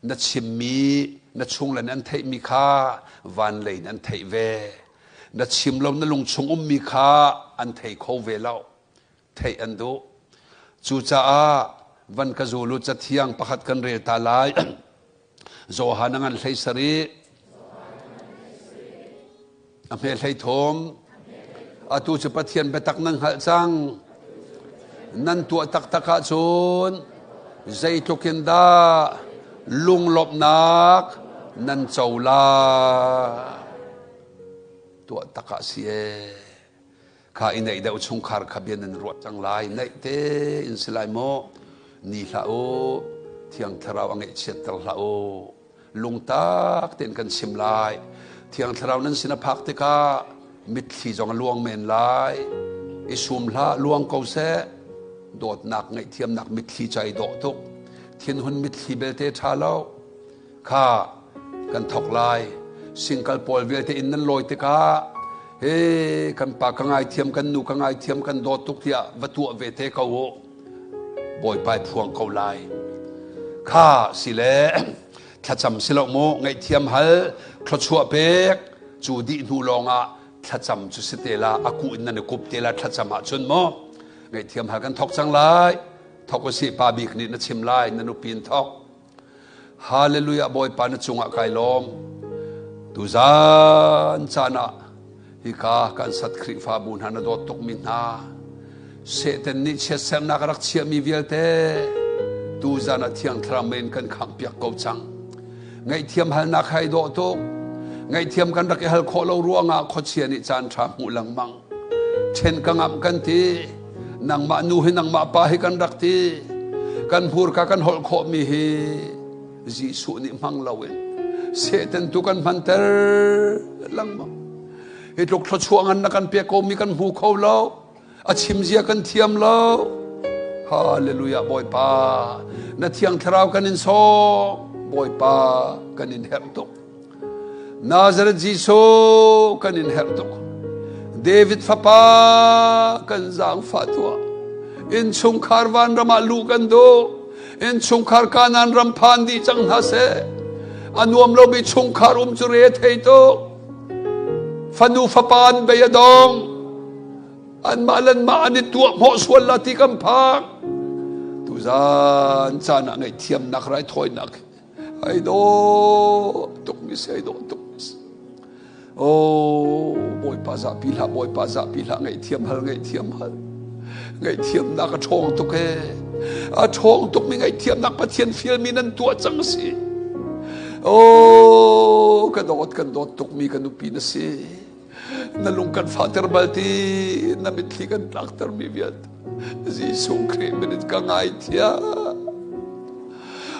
S2: Na chimmi na chungle nih an theihmi kha van lei in an theih ve. Na chim lo na lungchung ummi kha an thei kho ve lo. Theih an duh. Cucaah van ka zul u cathiang pakhat kan rel ta lai. Johan a ngan 17 a hme 13 atu cu Pathian biatak nan hngalh cang nan tuah taktak ahcun zeitluk in dah lunglawmhnak nan co la tuah tak ah si ee Kha i neih deuh chungkhar kha bia nan ruat cang lai. Neih te in si lai maw? Ni hlah u. Thiang Thlarau a ngeihchiatter hlah u. Lungtak tein kan chim lai. Thiang Thlarau nan sin a phak tikah mitthli zong a luang men lai. I sum hlah, luang ko seh. Dawtnak, ngaihthiamnak mitthli ca i dawh tuk. Thinhun mitthli belte ṭha lo. Kha kan thok lai. Singkal pawl vialte inn nan lawi tikah he kan pa ka ngaithiam kan nu ka ngaithiam kan dawt tuk tiah va tuah ve te ko u. Bawipa phuang ko lai. Kha si le thlacam si lo mu ngaihthiam hal thluachuah pek cu dih hnu lawngah thlacam cu si te la a ku in nan i kup te la thlacam ahcun mu ngaihthiam hal kan thok cang lai thok usih pa bik nih na chim lai na nupi in thok Hallelujah Bawipa na cungah kai lawm. Tuzan caan ah hika kan sat Khrihfabu hna na dawt tukmi hna Satan nih chiatsernak a rak chiahmi vialte tuzan ah Thiang Thlarau men kan khangh piak ko cang. Ngaihthiam halnak hai dawh tuk. Ngaihthiam kan rak i hal khawh lo ruangah khuachia nih caan ṭha hmuh lengmang. Ṭhen ka ngamh kan ti. Nangmah nu hi nangmah pa hi kan rak ti. Kan hmurka kan holh khawhmi hi Jesuh nih hmang loin Satan tu kan hmanter lengmang. Hi tluk thluachuah ngan na kan pek komi kan hmu kho lo. A chim zia kan thiam lo. Hallelujah Bawipa. Na thiang thlarau kan in sawm. Bawipa kan in herh tuk. Nazareth Jesuh kan in herh tuk. David fapa kan zaangfah tuah. Innchungkhar vanram ah luh kan duh. Innchungkhar Kanaan ram phan dih cang hna seh. A nuam lomi chungkhar um cu re thei tuk. Fanu fapa an bei a dong. Anmah le anmah an i tuah hmawh sual la ti kan phak. Tuzan caan ah ngaihthiamnak raithawinak Ai dawh tuk mi si, ai dawh tuk mi si. Oh, Bawipa zahpi hlah, Bawipa zahpi hlah, ngaihthiam hal, ngaihthiam hal. Ngaihthiamnak a ṭhawng tuk ee. A ṭhawng tuk mi ngaihthiamnak Pathian fialmi nan tuah cang si. Oh, ka dawt, kan dawt tuk mi ka nupi na si. Na lung kan fahter bal ti, na mitthli kan tlakter mi vialte. Jesuh Khrih min in ka ngaithiam.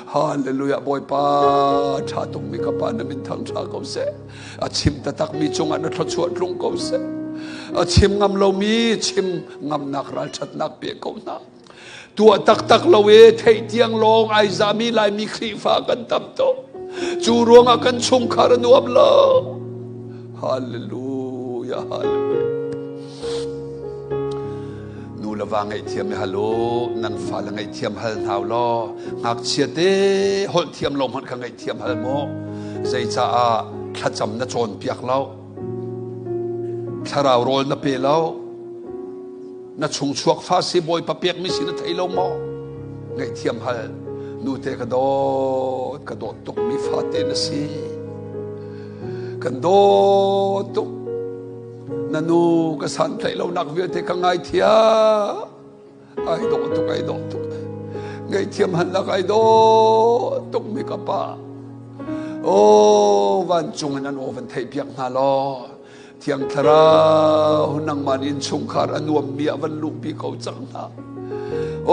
S2: Hallelujah Bawipa ṭha tukmi ka pa na min thang ṭha ko seh. A chim taktakmi cungah na thluachuah tlung ko seh. A chim ngam lomi chim ngamnak ralṭhatnak pe ko hna. Tuah taktak lo e theih tiang lawng ai zami Laimi Khrihfa kan tam tuk. Cu ruangah kan chungkhar a nuam lo. Hallelujah hallelujah. Nu le va ngaihthiam i hal u, nan fale ngaihthiam hal hna u law ngakchia te holh thiam lo hmanh kha ngaihthiam hal mu. Zeicaah thlacam na cawnpiak lo, thlarau rawl na pe lo, na chungchuak fa si Bawipa pekmi si na thei lo maw? Ngaihthiam hal. Nute ka dawt, ka dawt tuk mi fate na si. Kan dawt tuk. Na nu ka santlaih lonak vialte ka ngaithiam. Ai dawh tuk, ai dawh tuk. Ngaihthiam hannak ai dawh tuk mi ka pa. Oh, vancung in an aw van theih piak hna law. Thiang Thlarau nangmah nih innchungkhar a nuammi ah van luhpi ko cang hna.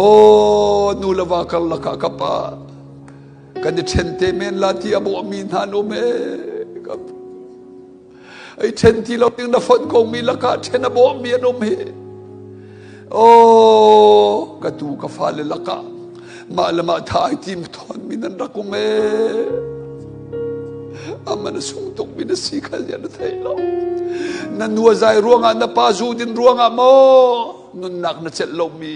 S2: Aw nu le va karlak ah ka pa kan i ṭhen te men la ti a bawhmi hna an um ee. Ai ṭhen ti lo ding na fonh ko mi lakah ṭhen a bawhmi an um hi. Aw ka tu ka fale lakah mah le mah tha ai tim thawn mi nan rak um ee. Aman a sung tuk mi na si kha ziah na thei lo. Na nu a zai ruangah na pa zu din ruangah maw nunnak na celh lo mi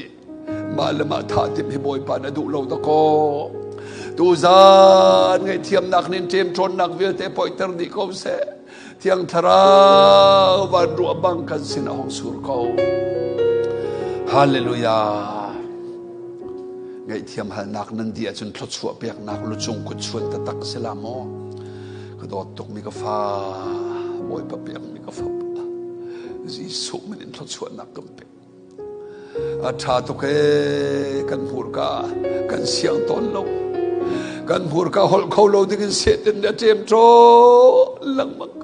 S2: mah le mah tha tim hi Bawipa na duh lo dakaw. Tuzan ngaihthiamnak nin ṭemṭawnnak vialte poiter dih ko seh. Thiang Thlarau van ruah bang kan sin a hung sur ko. Hallelujah. Ngaihthiam halnak nan di ahcun thluachuah peknak lucung kut chuan taktak si la maw? Ka dawt tukmi ka fa, Bawipa pekmi ka fapa, Jesuh min in thluachuahnak kan pek. A ṭha tuk ee kan hmurka kan siang tawn lo. Kan hmurka holh kho lo dingin Satan nih a ṭem ṭawn lengmang.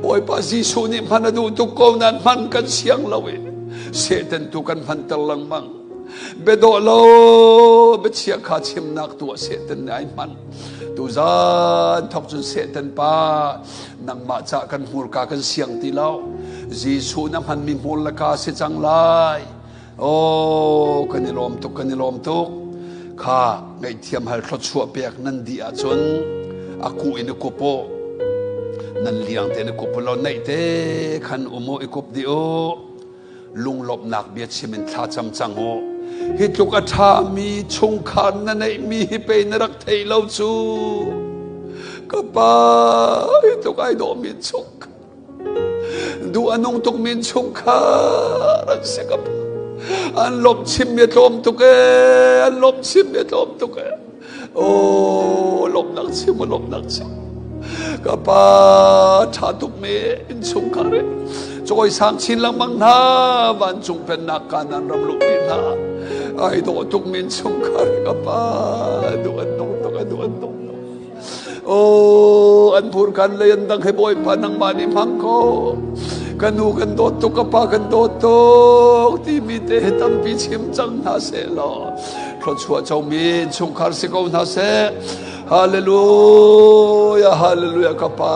S2: Bawipa Jesuh nih hman a duh tuk ko nain hman kan siang lo i Satan tu kan hmanter lengmang. Biadawh lo biachia kha chimnak tu ah Satan nih ai hman. Tuzan thawk cun Satan pa nangmah cah kan hmurka kan siang ti lo Jesuh na hmanmi hmur le ka si cang lai oh kan i lawm tuk kan i lawm tuk kha ngaihthiam hal thluachuah pek nan dih ahcun a ku in i kup u nan liang te in i kup u law naih te khan um u i kup dih u lunglawmhnak bia chim in thlacam cang u hi tluk a ṭhami chungkhar na neihmi hi pei na rak thei lo cu ka pa hi tluk ai dawhmi chungkhar duh a nung tukmi chungkhar an si ka pa an lawmh chimmi a tlawm tuk ee an lawmh chimmi a tlawm tuk ee Oh, lawmhnak chim, lawmhnak chim. Ka pa ṭha tukmi innchungkhar in cawisang chin lengmang hna vancung pennak kanan ram luhpi hna ai dawh tukmi innchungkhar ka pa duh an nung tuk duh an nung tuk Oh, an phur kan lei an dang he bawipa nangmah nih hmang ko ka nu kan dawt tuk ka pa kan dawt tuk timi te he tampi chim cang hna seh law thluachuah comi chungkhar si ko hna seh hallelujah hallelujah ka pa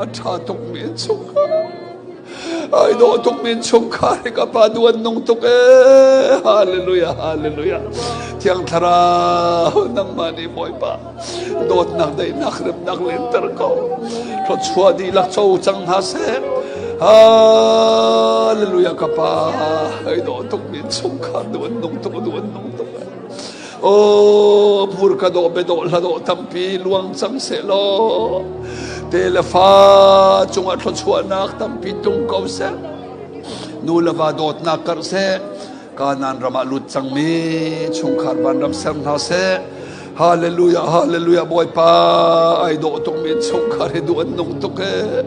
S2: a ṭha tukmi chungkhar ai dawh tukmi chungkhar hi ka pa duan nung tuk ee hallelujah hallelujah thiang thlarau nangmah nih bawipa dawtnak daihnak remnak lenter ko thluachuah dihlak co cang hna seh hallelujah ka pa ai dawh tuk mi chungkhar duan nung tuk duan nung tuk Oh, hmur ka dawh be dawh hla dawh tampi luang cang seh law te le fa cungah thluachuahnak tampi tung ko seh nu le va dawtnak karh seh Kanaan ram ah lut cangmi chungkhar vanram ser hna seh Hallelujah hallelujah Bawipa ai dawh tuk mi chungkhar hi duh an nung tuk ee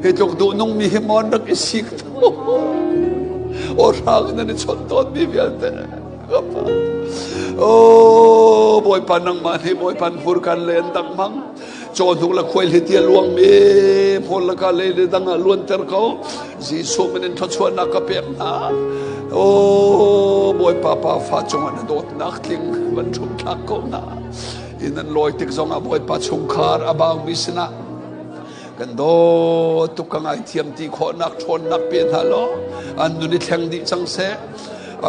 S2: hi tluk duh nung mi hi mon rak i sik o hrang nan i chawnh tawn mi vialte Oh Bawipa nangmah nih Bawipa hmurkan le an dang hmang cawhnuk le khuai hliti a luangmi hmur le ka lei le dang ah luanter ko Jesuh min in thluachuahnak ka pek hna Oh Bawipa pa fa cungah na dawtnak tling van ṭhum thlak ko hna in an lawi tik zongah Bawipa chungkhar a baumi sinah kan dawt tuk ka ngaithiam ti khawhnak ṭhawnnak pe hna law an nun i thleng dih cang seh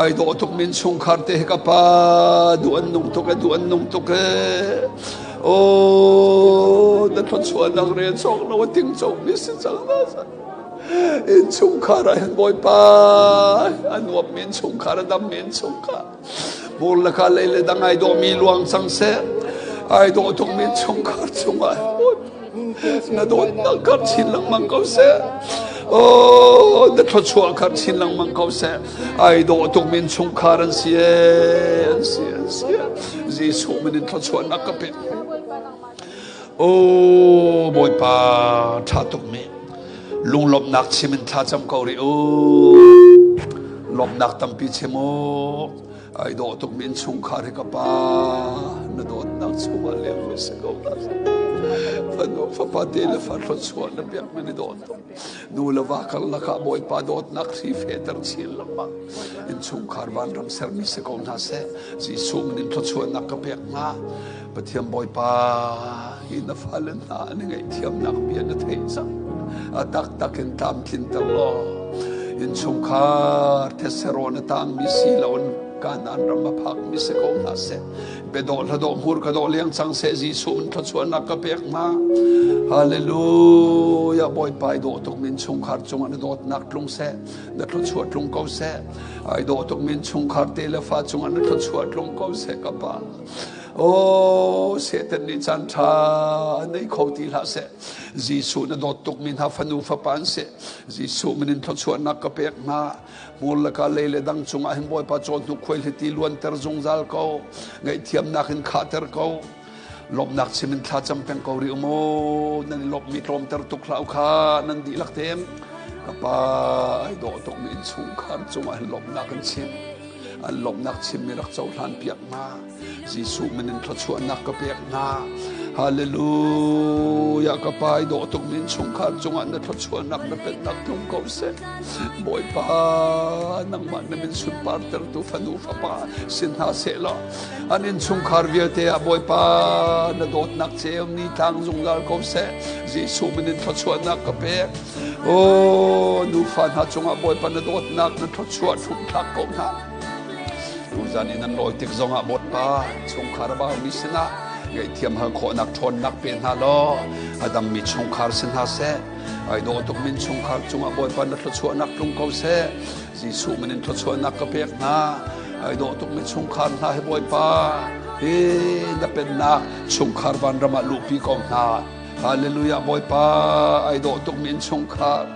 S2: ai dawh tuk min chungkhar te hi ka pa duh an nung tuk e duh an nung tuk e o na thluachuahnak rel cawk lo a ting co mi si cang na in chungkhar ah hin bawipa a nuam mi in chungkhar a dam mi in chungkhar bur le ka lei le dang ai dawh mi luang cang seh ai dawh tuk mi chungkhar chungah na dawtnak kar chin lengmang ko seh oh na thluachuah kar chin lengmang ko seh ai dawh tuk min chungkhar an si e an si an si. Jesuh min in thluachuahnak ka pek. O Bawipa ṭha tuk mi lunglawmhnak chim in thlacam ko rih u. Lawmhnak tampi chim u. Ai dawh tuk mi innchungkhar hi ka pa na dawtnak chungah leng mi si ko hna. Fanu fapa te le fa thluachuah na pek mi ni dawh tuk. Nu le va karlak ah Bawipa dawtnak hri fehter chin lengmang. Innchungkhar vanram sermi si ko hna seh. Jesuh min in thluachuahnak ka pek hna. Pathian Bawipa hi na fale hna an i ngaihthiamnak bia na theih cang. A taktak in tlamtlinter law innchungkhar theserawn a tangmi si loin Kanaan ram a phakmi si ko hna seh. Biadawh hladawh hmur ka dawh leng cang seh Jesuh in thluachuahnak ka pek hna. Hallelujah Bawipa i dawh tuk min chungkhar cungah na dawtnak tlung seh na thluachuah tlung ko seh. Ai dawh tuk min chungkhar te le fa cungah na thluachuah tlung ko seh ka pa. Oh, Satan nih caan ṭha nei kho ti hlah seh. Jesuh na dawt tukmi hna fanu fapa an si. Jesuh min in thluachuahnak ka pek hna. Hmur le ka lei le dang cungah hin Bawipa cawhnuk khuaihliti luanter zungzal ko. Ngaihthiamnak in khahter ko. Lawmhnak chim in thlacam peng ko rih u mu. Nan i lawmhmi tlawmter tuk hlah u kha nan dihlak tein. Ka pa ai dawh tukmi innchungkhar cungah hin lawmhnak in chim. An lawmhnak chimmi rak cohlan piak hna. Jesuh min in thluachuahnak ka pek hna. Hallelujah ka pa i dawh tuk min chungkhar cungah na thluachuahnak na pennak tlung ko seh. Bawipa nangmah na min sunpar tertu fanu fapa sin hna seh law an innchungkhar vialte ah Bawipa na dawtnak ceu ni tlang zungzal ko seh. Jesuh min in thluachuahnak ka pek. Oh nufa hna cungah Bawipa na dawtnak na thluachuah thlumthlak ko hna. Tuzan in an lawi tik zongah Bawipa chungkhar a baumi sinah ngaihthiam hal khawhnak ṭhawnnak pe hna law a dammi chungkhar si hna seh. Ai dawh tuk min chungkhar cungah Bawipa na thluachuahnak tlung ko seh. Jesuh min in thluachuahnak ka pek hna. Ai dawh tuk mi chungkhar hna hi Bawipa hi na pennak chungkhar vanram ah luhpi ko hna. Hallelujah Bawipa ai dawh tuk mi innchungkhar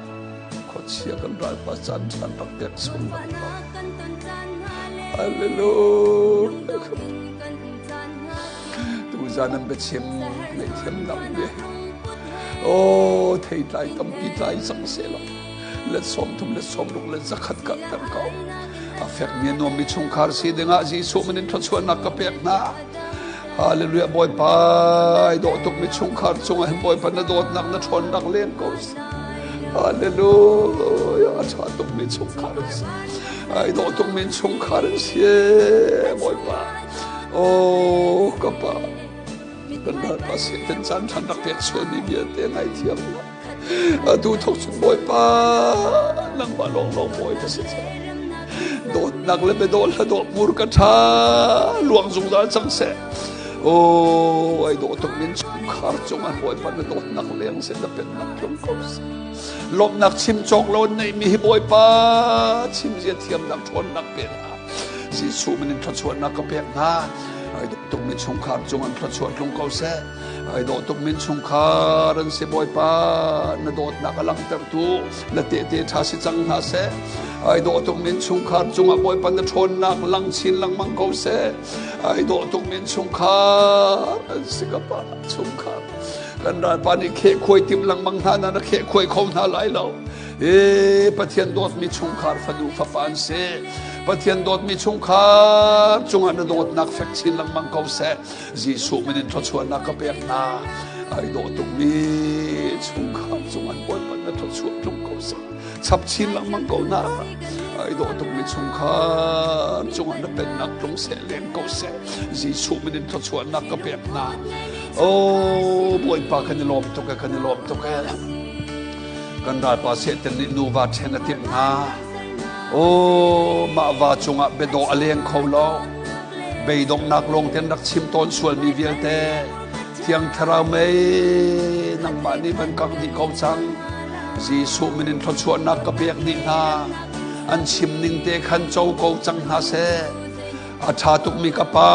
S2: khuachia kan ralpa caan ṭhan rak pek chung Hallelujah Tuzan an biachim ngaihthiam dang bia Oh theitlai tampi tlai cang selaw let 30 let 60 let 100 ka ter ko a fek mi nuam mi chungkhar si dingah Jesuh min in thluachuahnak ka pek hna Hallelujah Bawipa ai dawh tuk mi chungkhar cungah hin Bawipa na dawtnak na ṭhawnnak leng ko Hallelujah a ṭha tuk mi chungkhar an si ai dawh tuk mi chungkhar an si Bawipa oh ka pa kan ralpa Satan caan ṭhan rak pek sualmi vialte ngaithiam Atu thok cun Bawipa nangmah lawnglawng bawi ka si cang. Dawtnak le biadawh hladawh hmur ka ṭha luang zungzal cang seh. Oh, ai dawh tuk min chungkhar cungah Bawipa na dawtnak leng seh na pennak tlung ko seh. Lawmhnak chim cawk lo neihmi hi Bawipa chim zia thiamnak ṭhawnnak pe hna. Jesuh min in thluachuahnak ka pek hna. Ai dawh tuk mi chungkhar cung an thluachuah tlung ko seh. Ai dawh tuk min chungkhar an si Bawipa na dawtnak a langhtertu na tehte ṭha si cang hna seh. Ai dawh tuk min chungkhar cungah Bawipa na ṭhawnnak lang chin lengmang ko seh. Ai dawh tuk min chungkhar an si ka pa chungkhar. Kan ralpa nih khehkhuai tim lengmang hna na na khehkhuai kho hna lai lo. E Pathian dawtmi chungkhar fanu fapa an si. Pathian dawtmi chungkhar cungah na dawtnak fek chin lengmang ko seh. Jesuh min in thluachuahnak ka pek hna. Ai dawh tukmi chungkhar cung an Bawipa na thluachuah tlung ko seh. Chap chin lengmang ko na. Ai dawh tukmi chungkhar cungah na pennak tlung seh leng ko seh. Jesuh min in thluachuahnak ka pek hna. Oh Bawipa kan i lawm tuk e kan i lawm tuk e. Kan ralpa Satan nih nuva ṭhen a timh hna. Oh mah va cungah biadawh a leng kho lo. Beidonghnak lawng ten rak chim tawn sualmi vialte Thiang Thlarau mei nangmah nih van kang dih ko cang. Jesuh min in thluachuahnak ka pek dih hna. An chim ning te khan co ko cang hna seh. A ṭha tukmi ka pa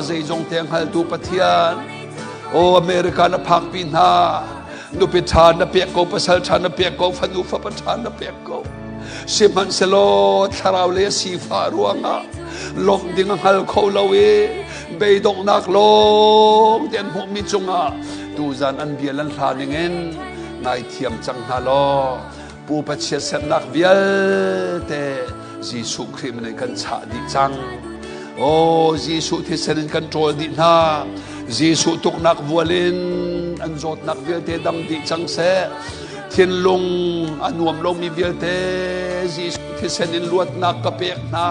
S2: zeizong te hngaltu Pathian. O America na phakpi hna. Nupi ṭha na pek ko, pasal ṭha na pek ko, fanu fapa ṭha na pek ko. Sihmanhsehlaw thlarau le sifah ruangah lawmh ding a hngal kho lo i Beidonghnak lawng te an hmuhmi cungah tuzan an bia lan hla ningin ngaithiam cang hna law pupa chiatsernak vialte Jesuh Khrih min in kan chah dih cang. Aw Jesuh thisen in kan ṭawl dih hna. Jesuh tuknak vual in an zawtnak vialte dam dih cang seh. Thinlung a nuam lomi vialte Jesuh thisen in luatnak ka pek hna.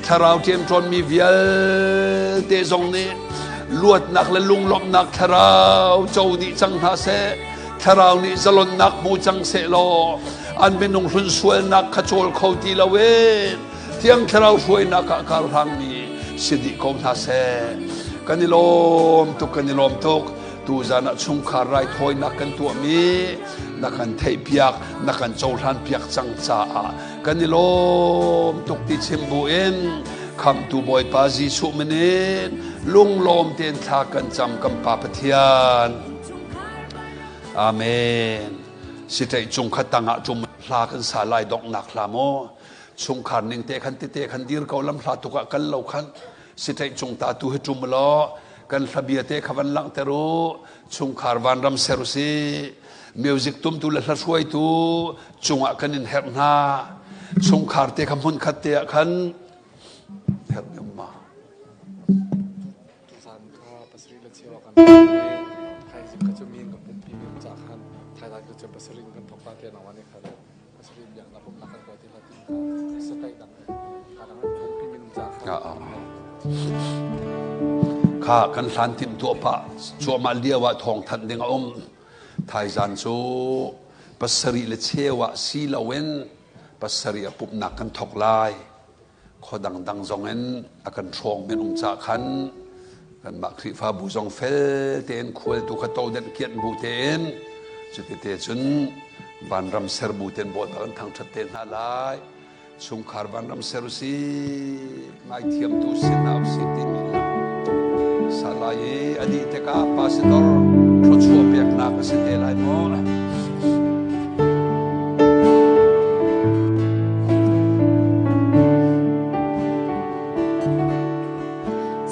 S2: Thlarau ṭemṭawnmi vialte zong nih luatnak le lunglawmhnak thlarau co dih cang hna seh. Thlarau nih zalonnak hmu cang seh law an minung hlun sualnak kha cawl kho ti loin Thiang Thlarau hruainak ah karhlangmi si dih ko hna seh. Kan i lawm tuk, kan i lawm tuk. Tuzan ah chungkhar raithawinak kan tuahmi na kan theihpiak, na kan cohlanpiak cang caah kan i lawm tuk ti chim buin Khamhtu Bawipa Jesuh min in lunglawm tein thla kan cam kan Pa Pathian. Amen. Sitaih cung kha tangah tum hla kan sa lai donghnak hla maw chungkhar ning te khan tete khan dir ko lam hla tuk ah kal lo khan sitaih cung ta tu hi tum law kan hlabia te kha van langhter u chungkhar vanram ser si music tumtu le hla hruaitu cungah kan in herh hna chungkhar te kha hmun khat te ah khan herh ma
S3: Zan kha pasarih le cheu ah kan thok i thaizing kha cu mi an kan pumpi mi um caah khan thaizan kha cu pasarih in kan thok ta te nawan i kha pasarih biaknak pumhnak kan tuah ti hlah ti kha sakai dang ka dang an pumpi mi um caah khan
S2: Kha kan hlan timh tuah pah cuahmah lio ah thawng thanh ding a um. Thaizan cu pasarih le cheu ah si loin pasarih a pumhnak kan thok lai. Khua dangdang zong in a kan hrawng men um cah khan kanmah Khrihfabu zong fel tein khualtu kha todenh kianh bu tein cutite cun vanram ser bu tein Bawipa kan thangṭhat te hna lai. Chungkhar vanram ser usi ngaithiamtu si hna usih timi sa lai i a dih tikah pastor thluachuah peknak a si te lai maw?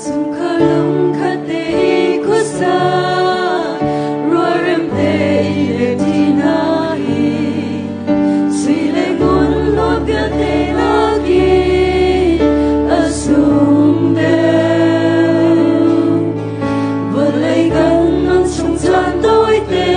S4: Chungkhar lungkhat te i khuasa rualrem te i le ṭi hna hi sui le ngun hlawt vialte nakin a sung deuh. Vawlei kan nun chung caan tawite.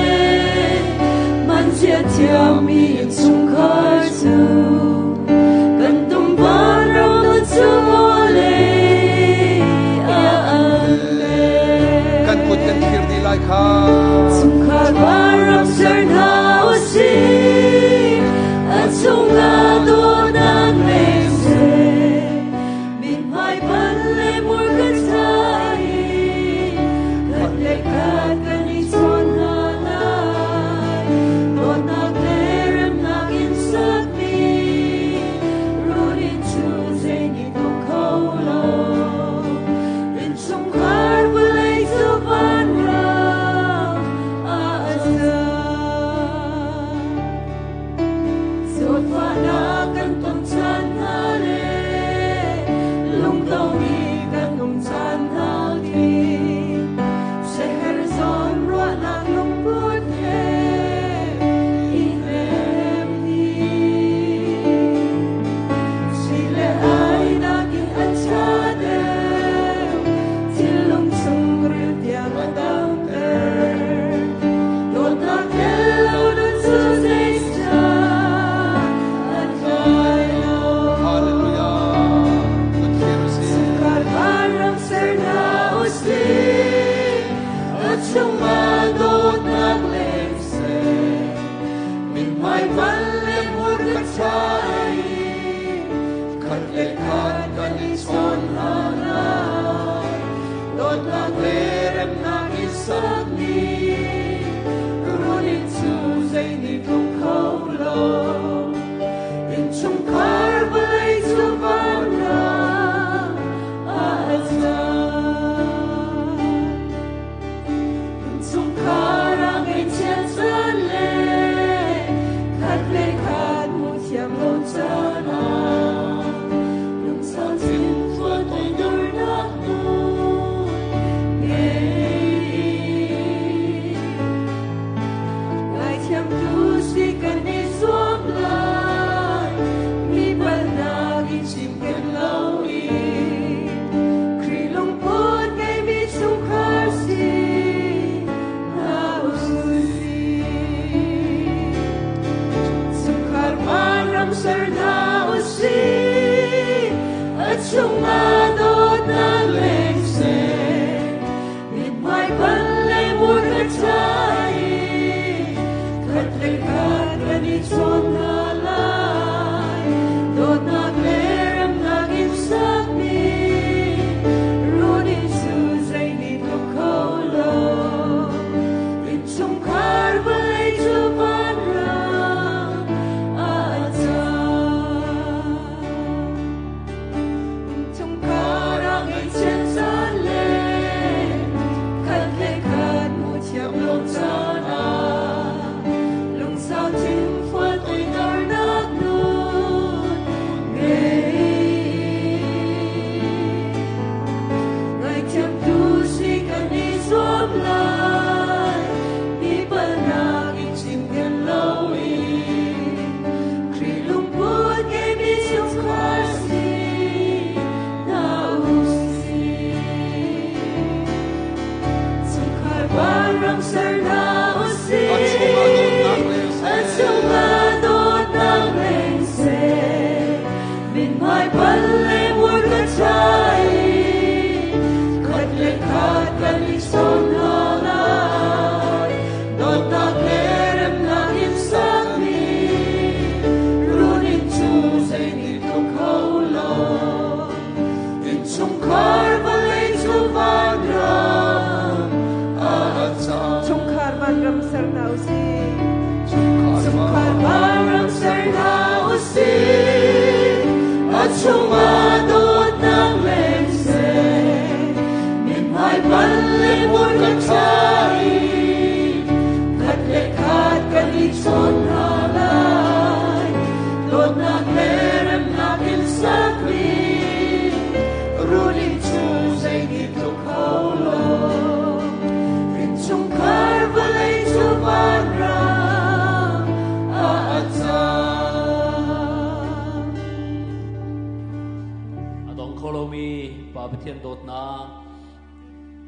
S5: Pathian dawtnak,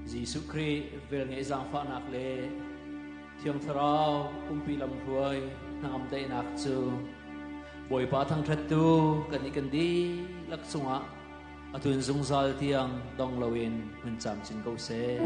S5: Jesuh Khrih velngeih zaangfahnak le Thiang Thlarau umpi lamhruai hnangam daihnak cu Bawipa thangṭhattu kan i kan dihlak cungah atun zungzal tiang dong loin hun camcin ko seh.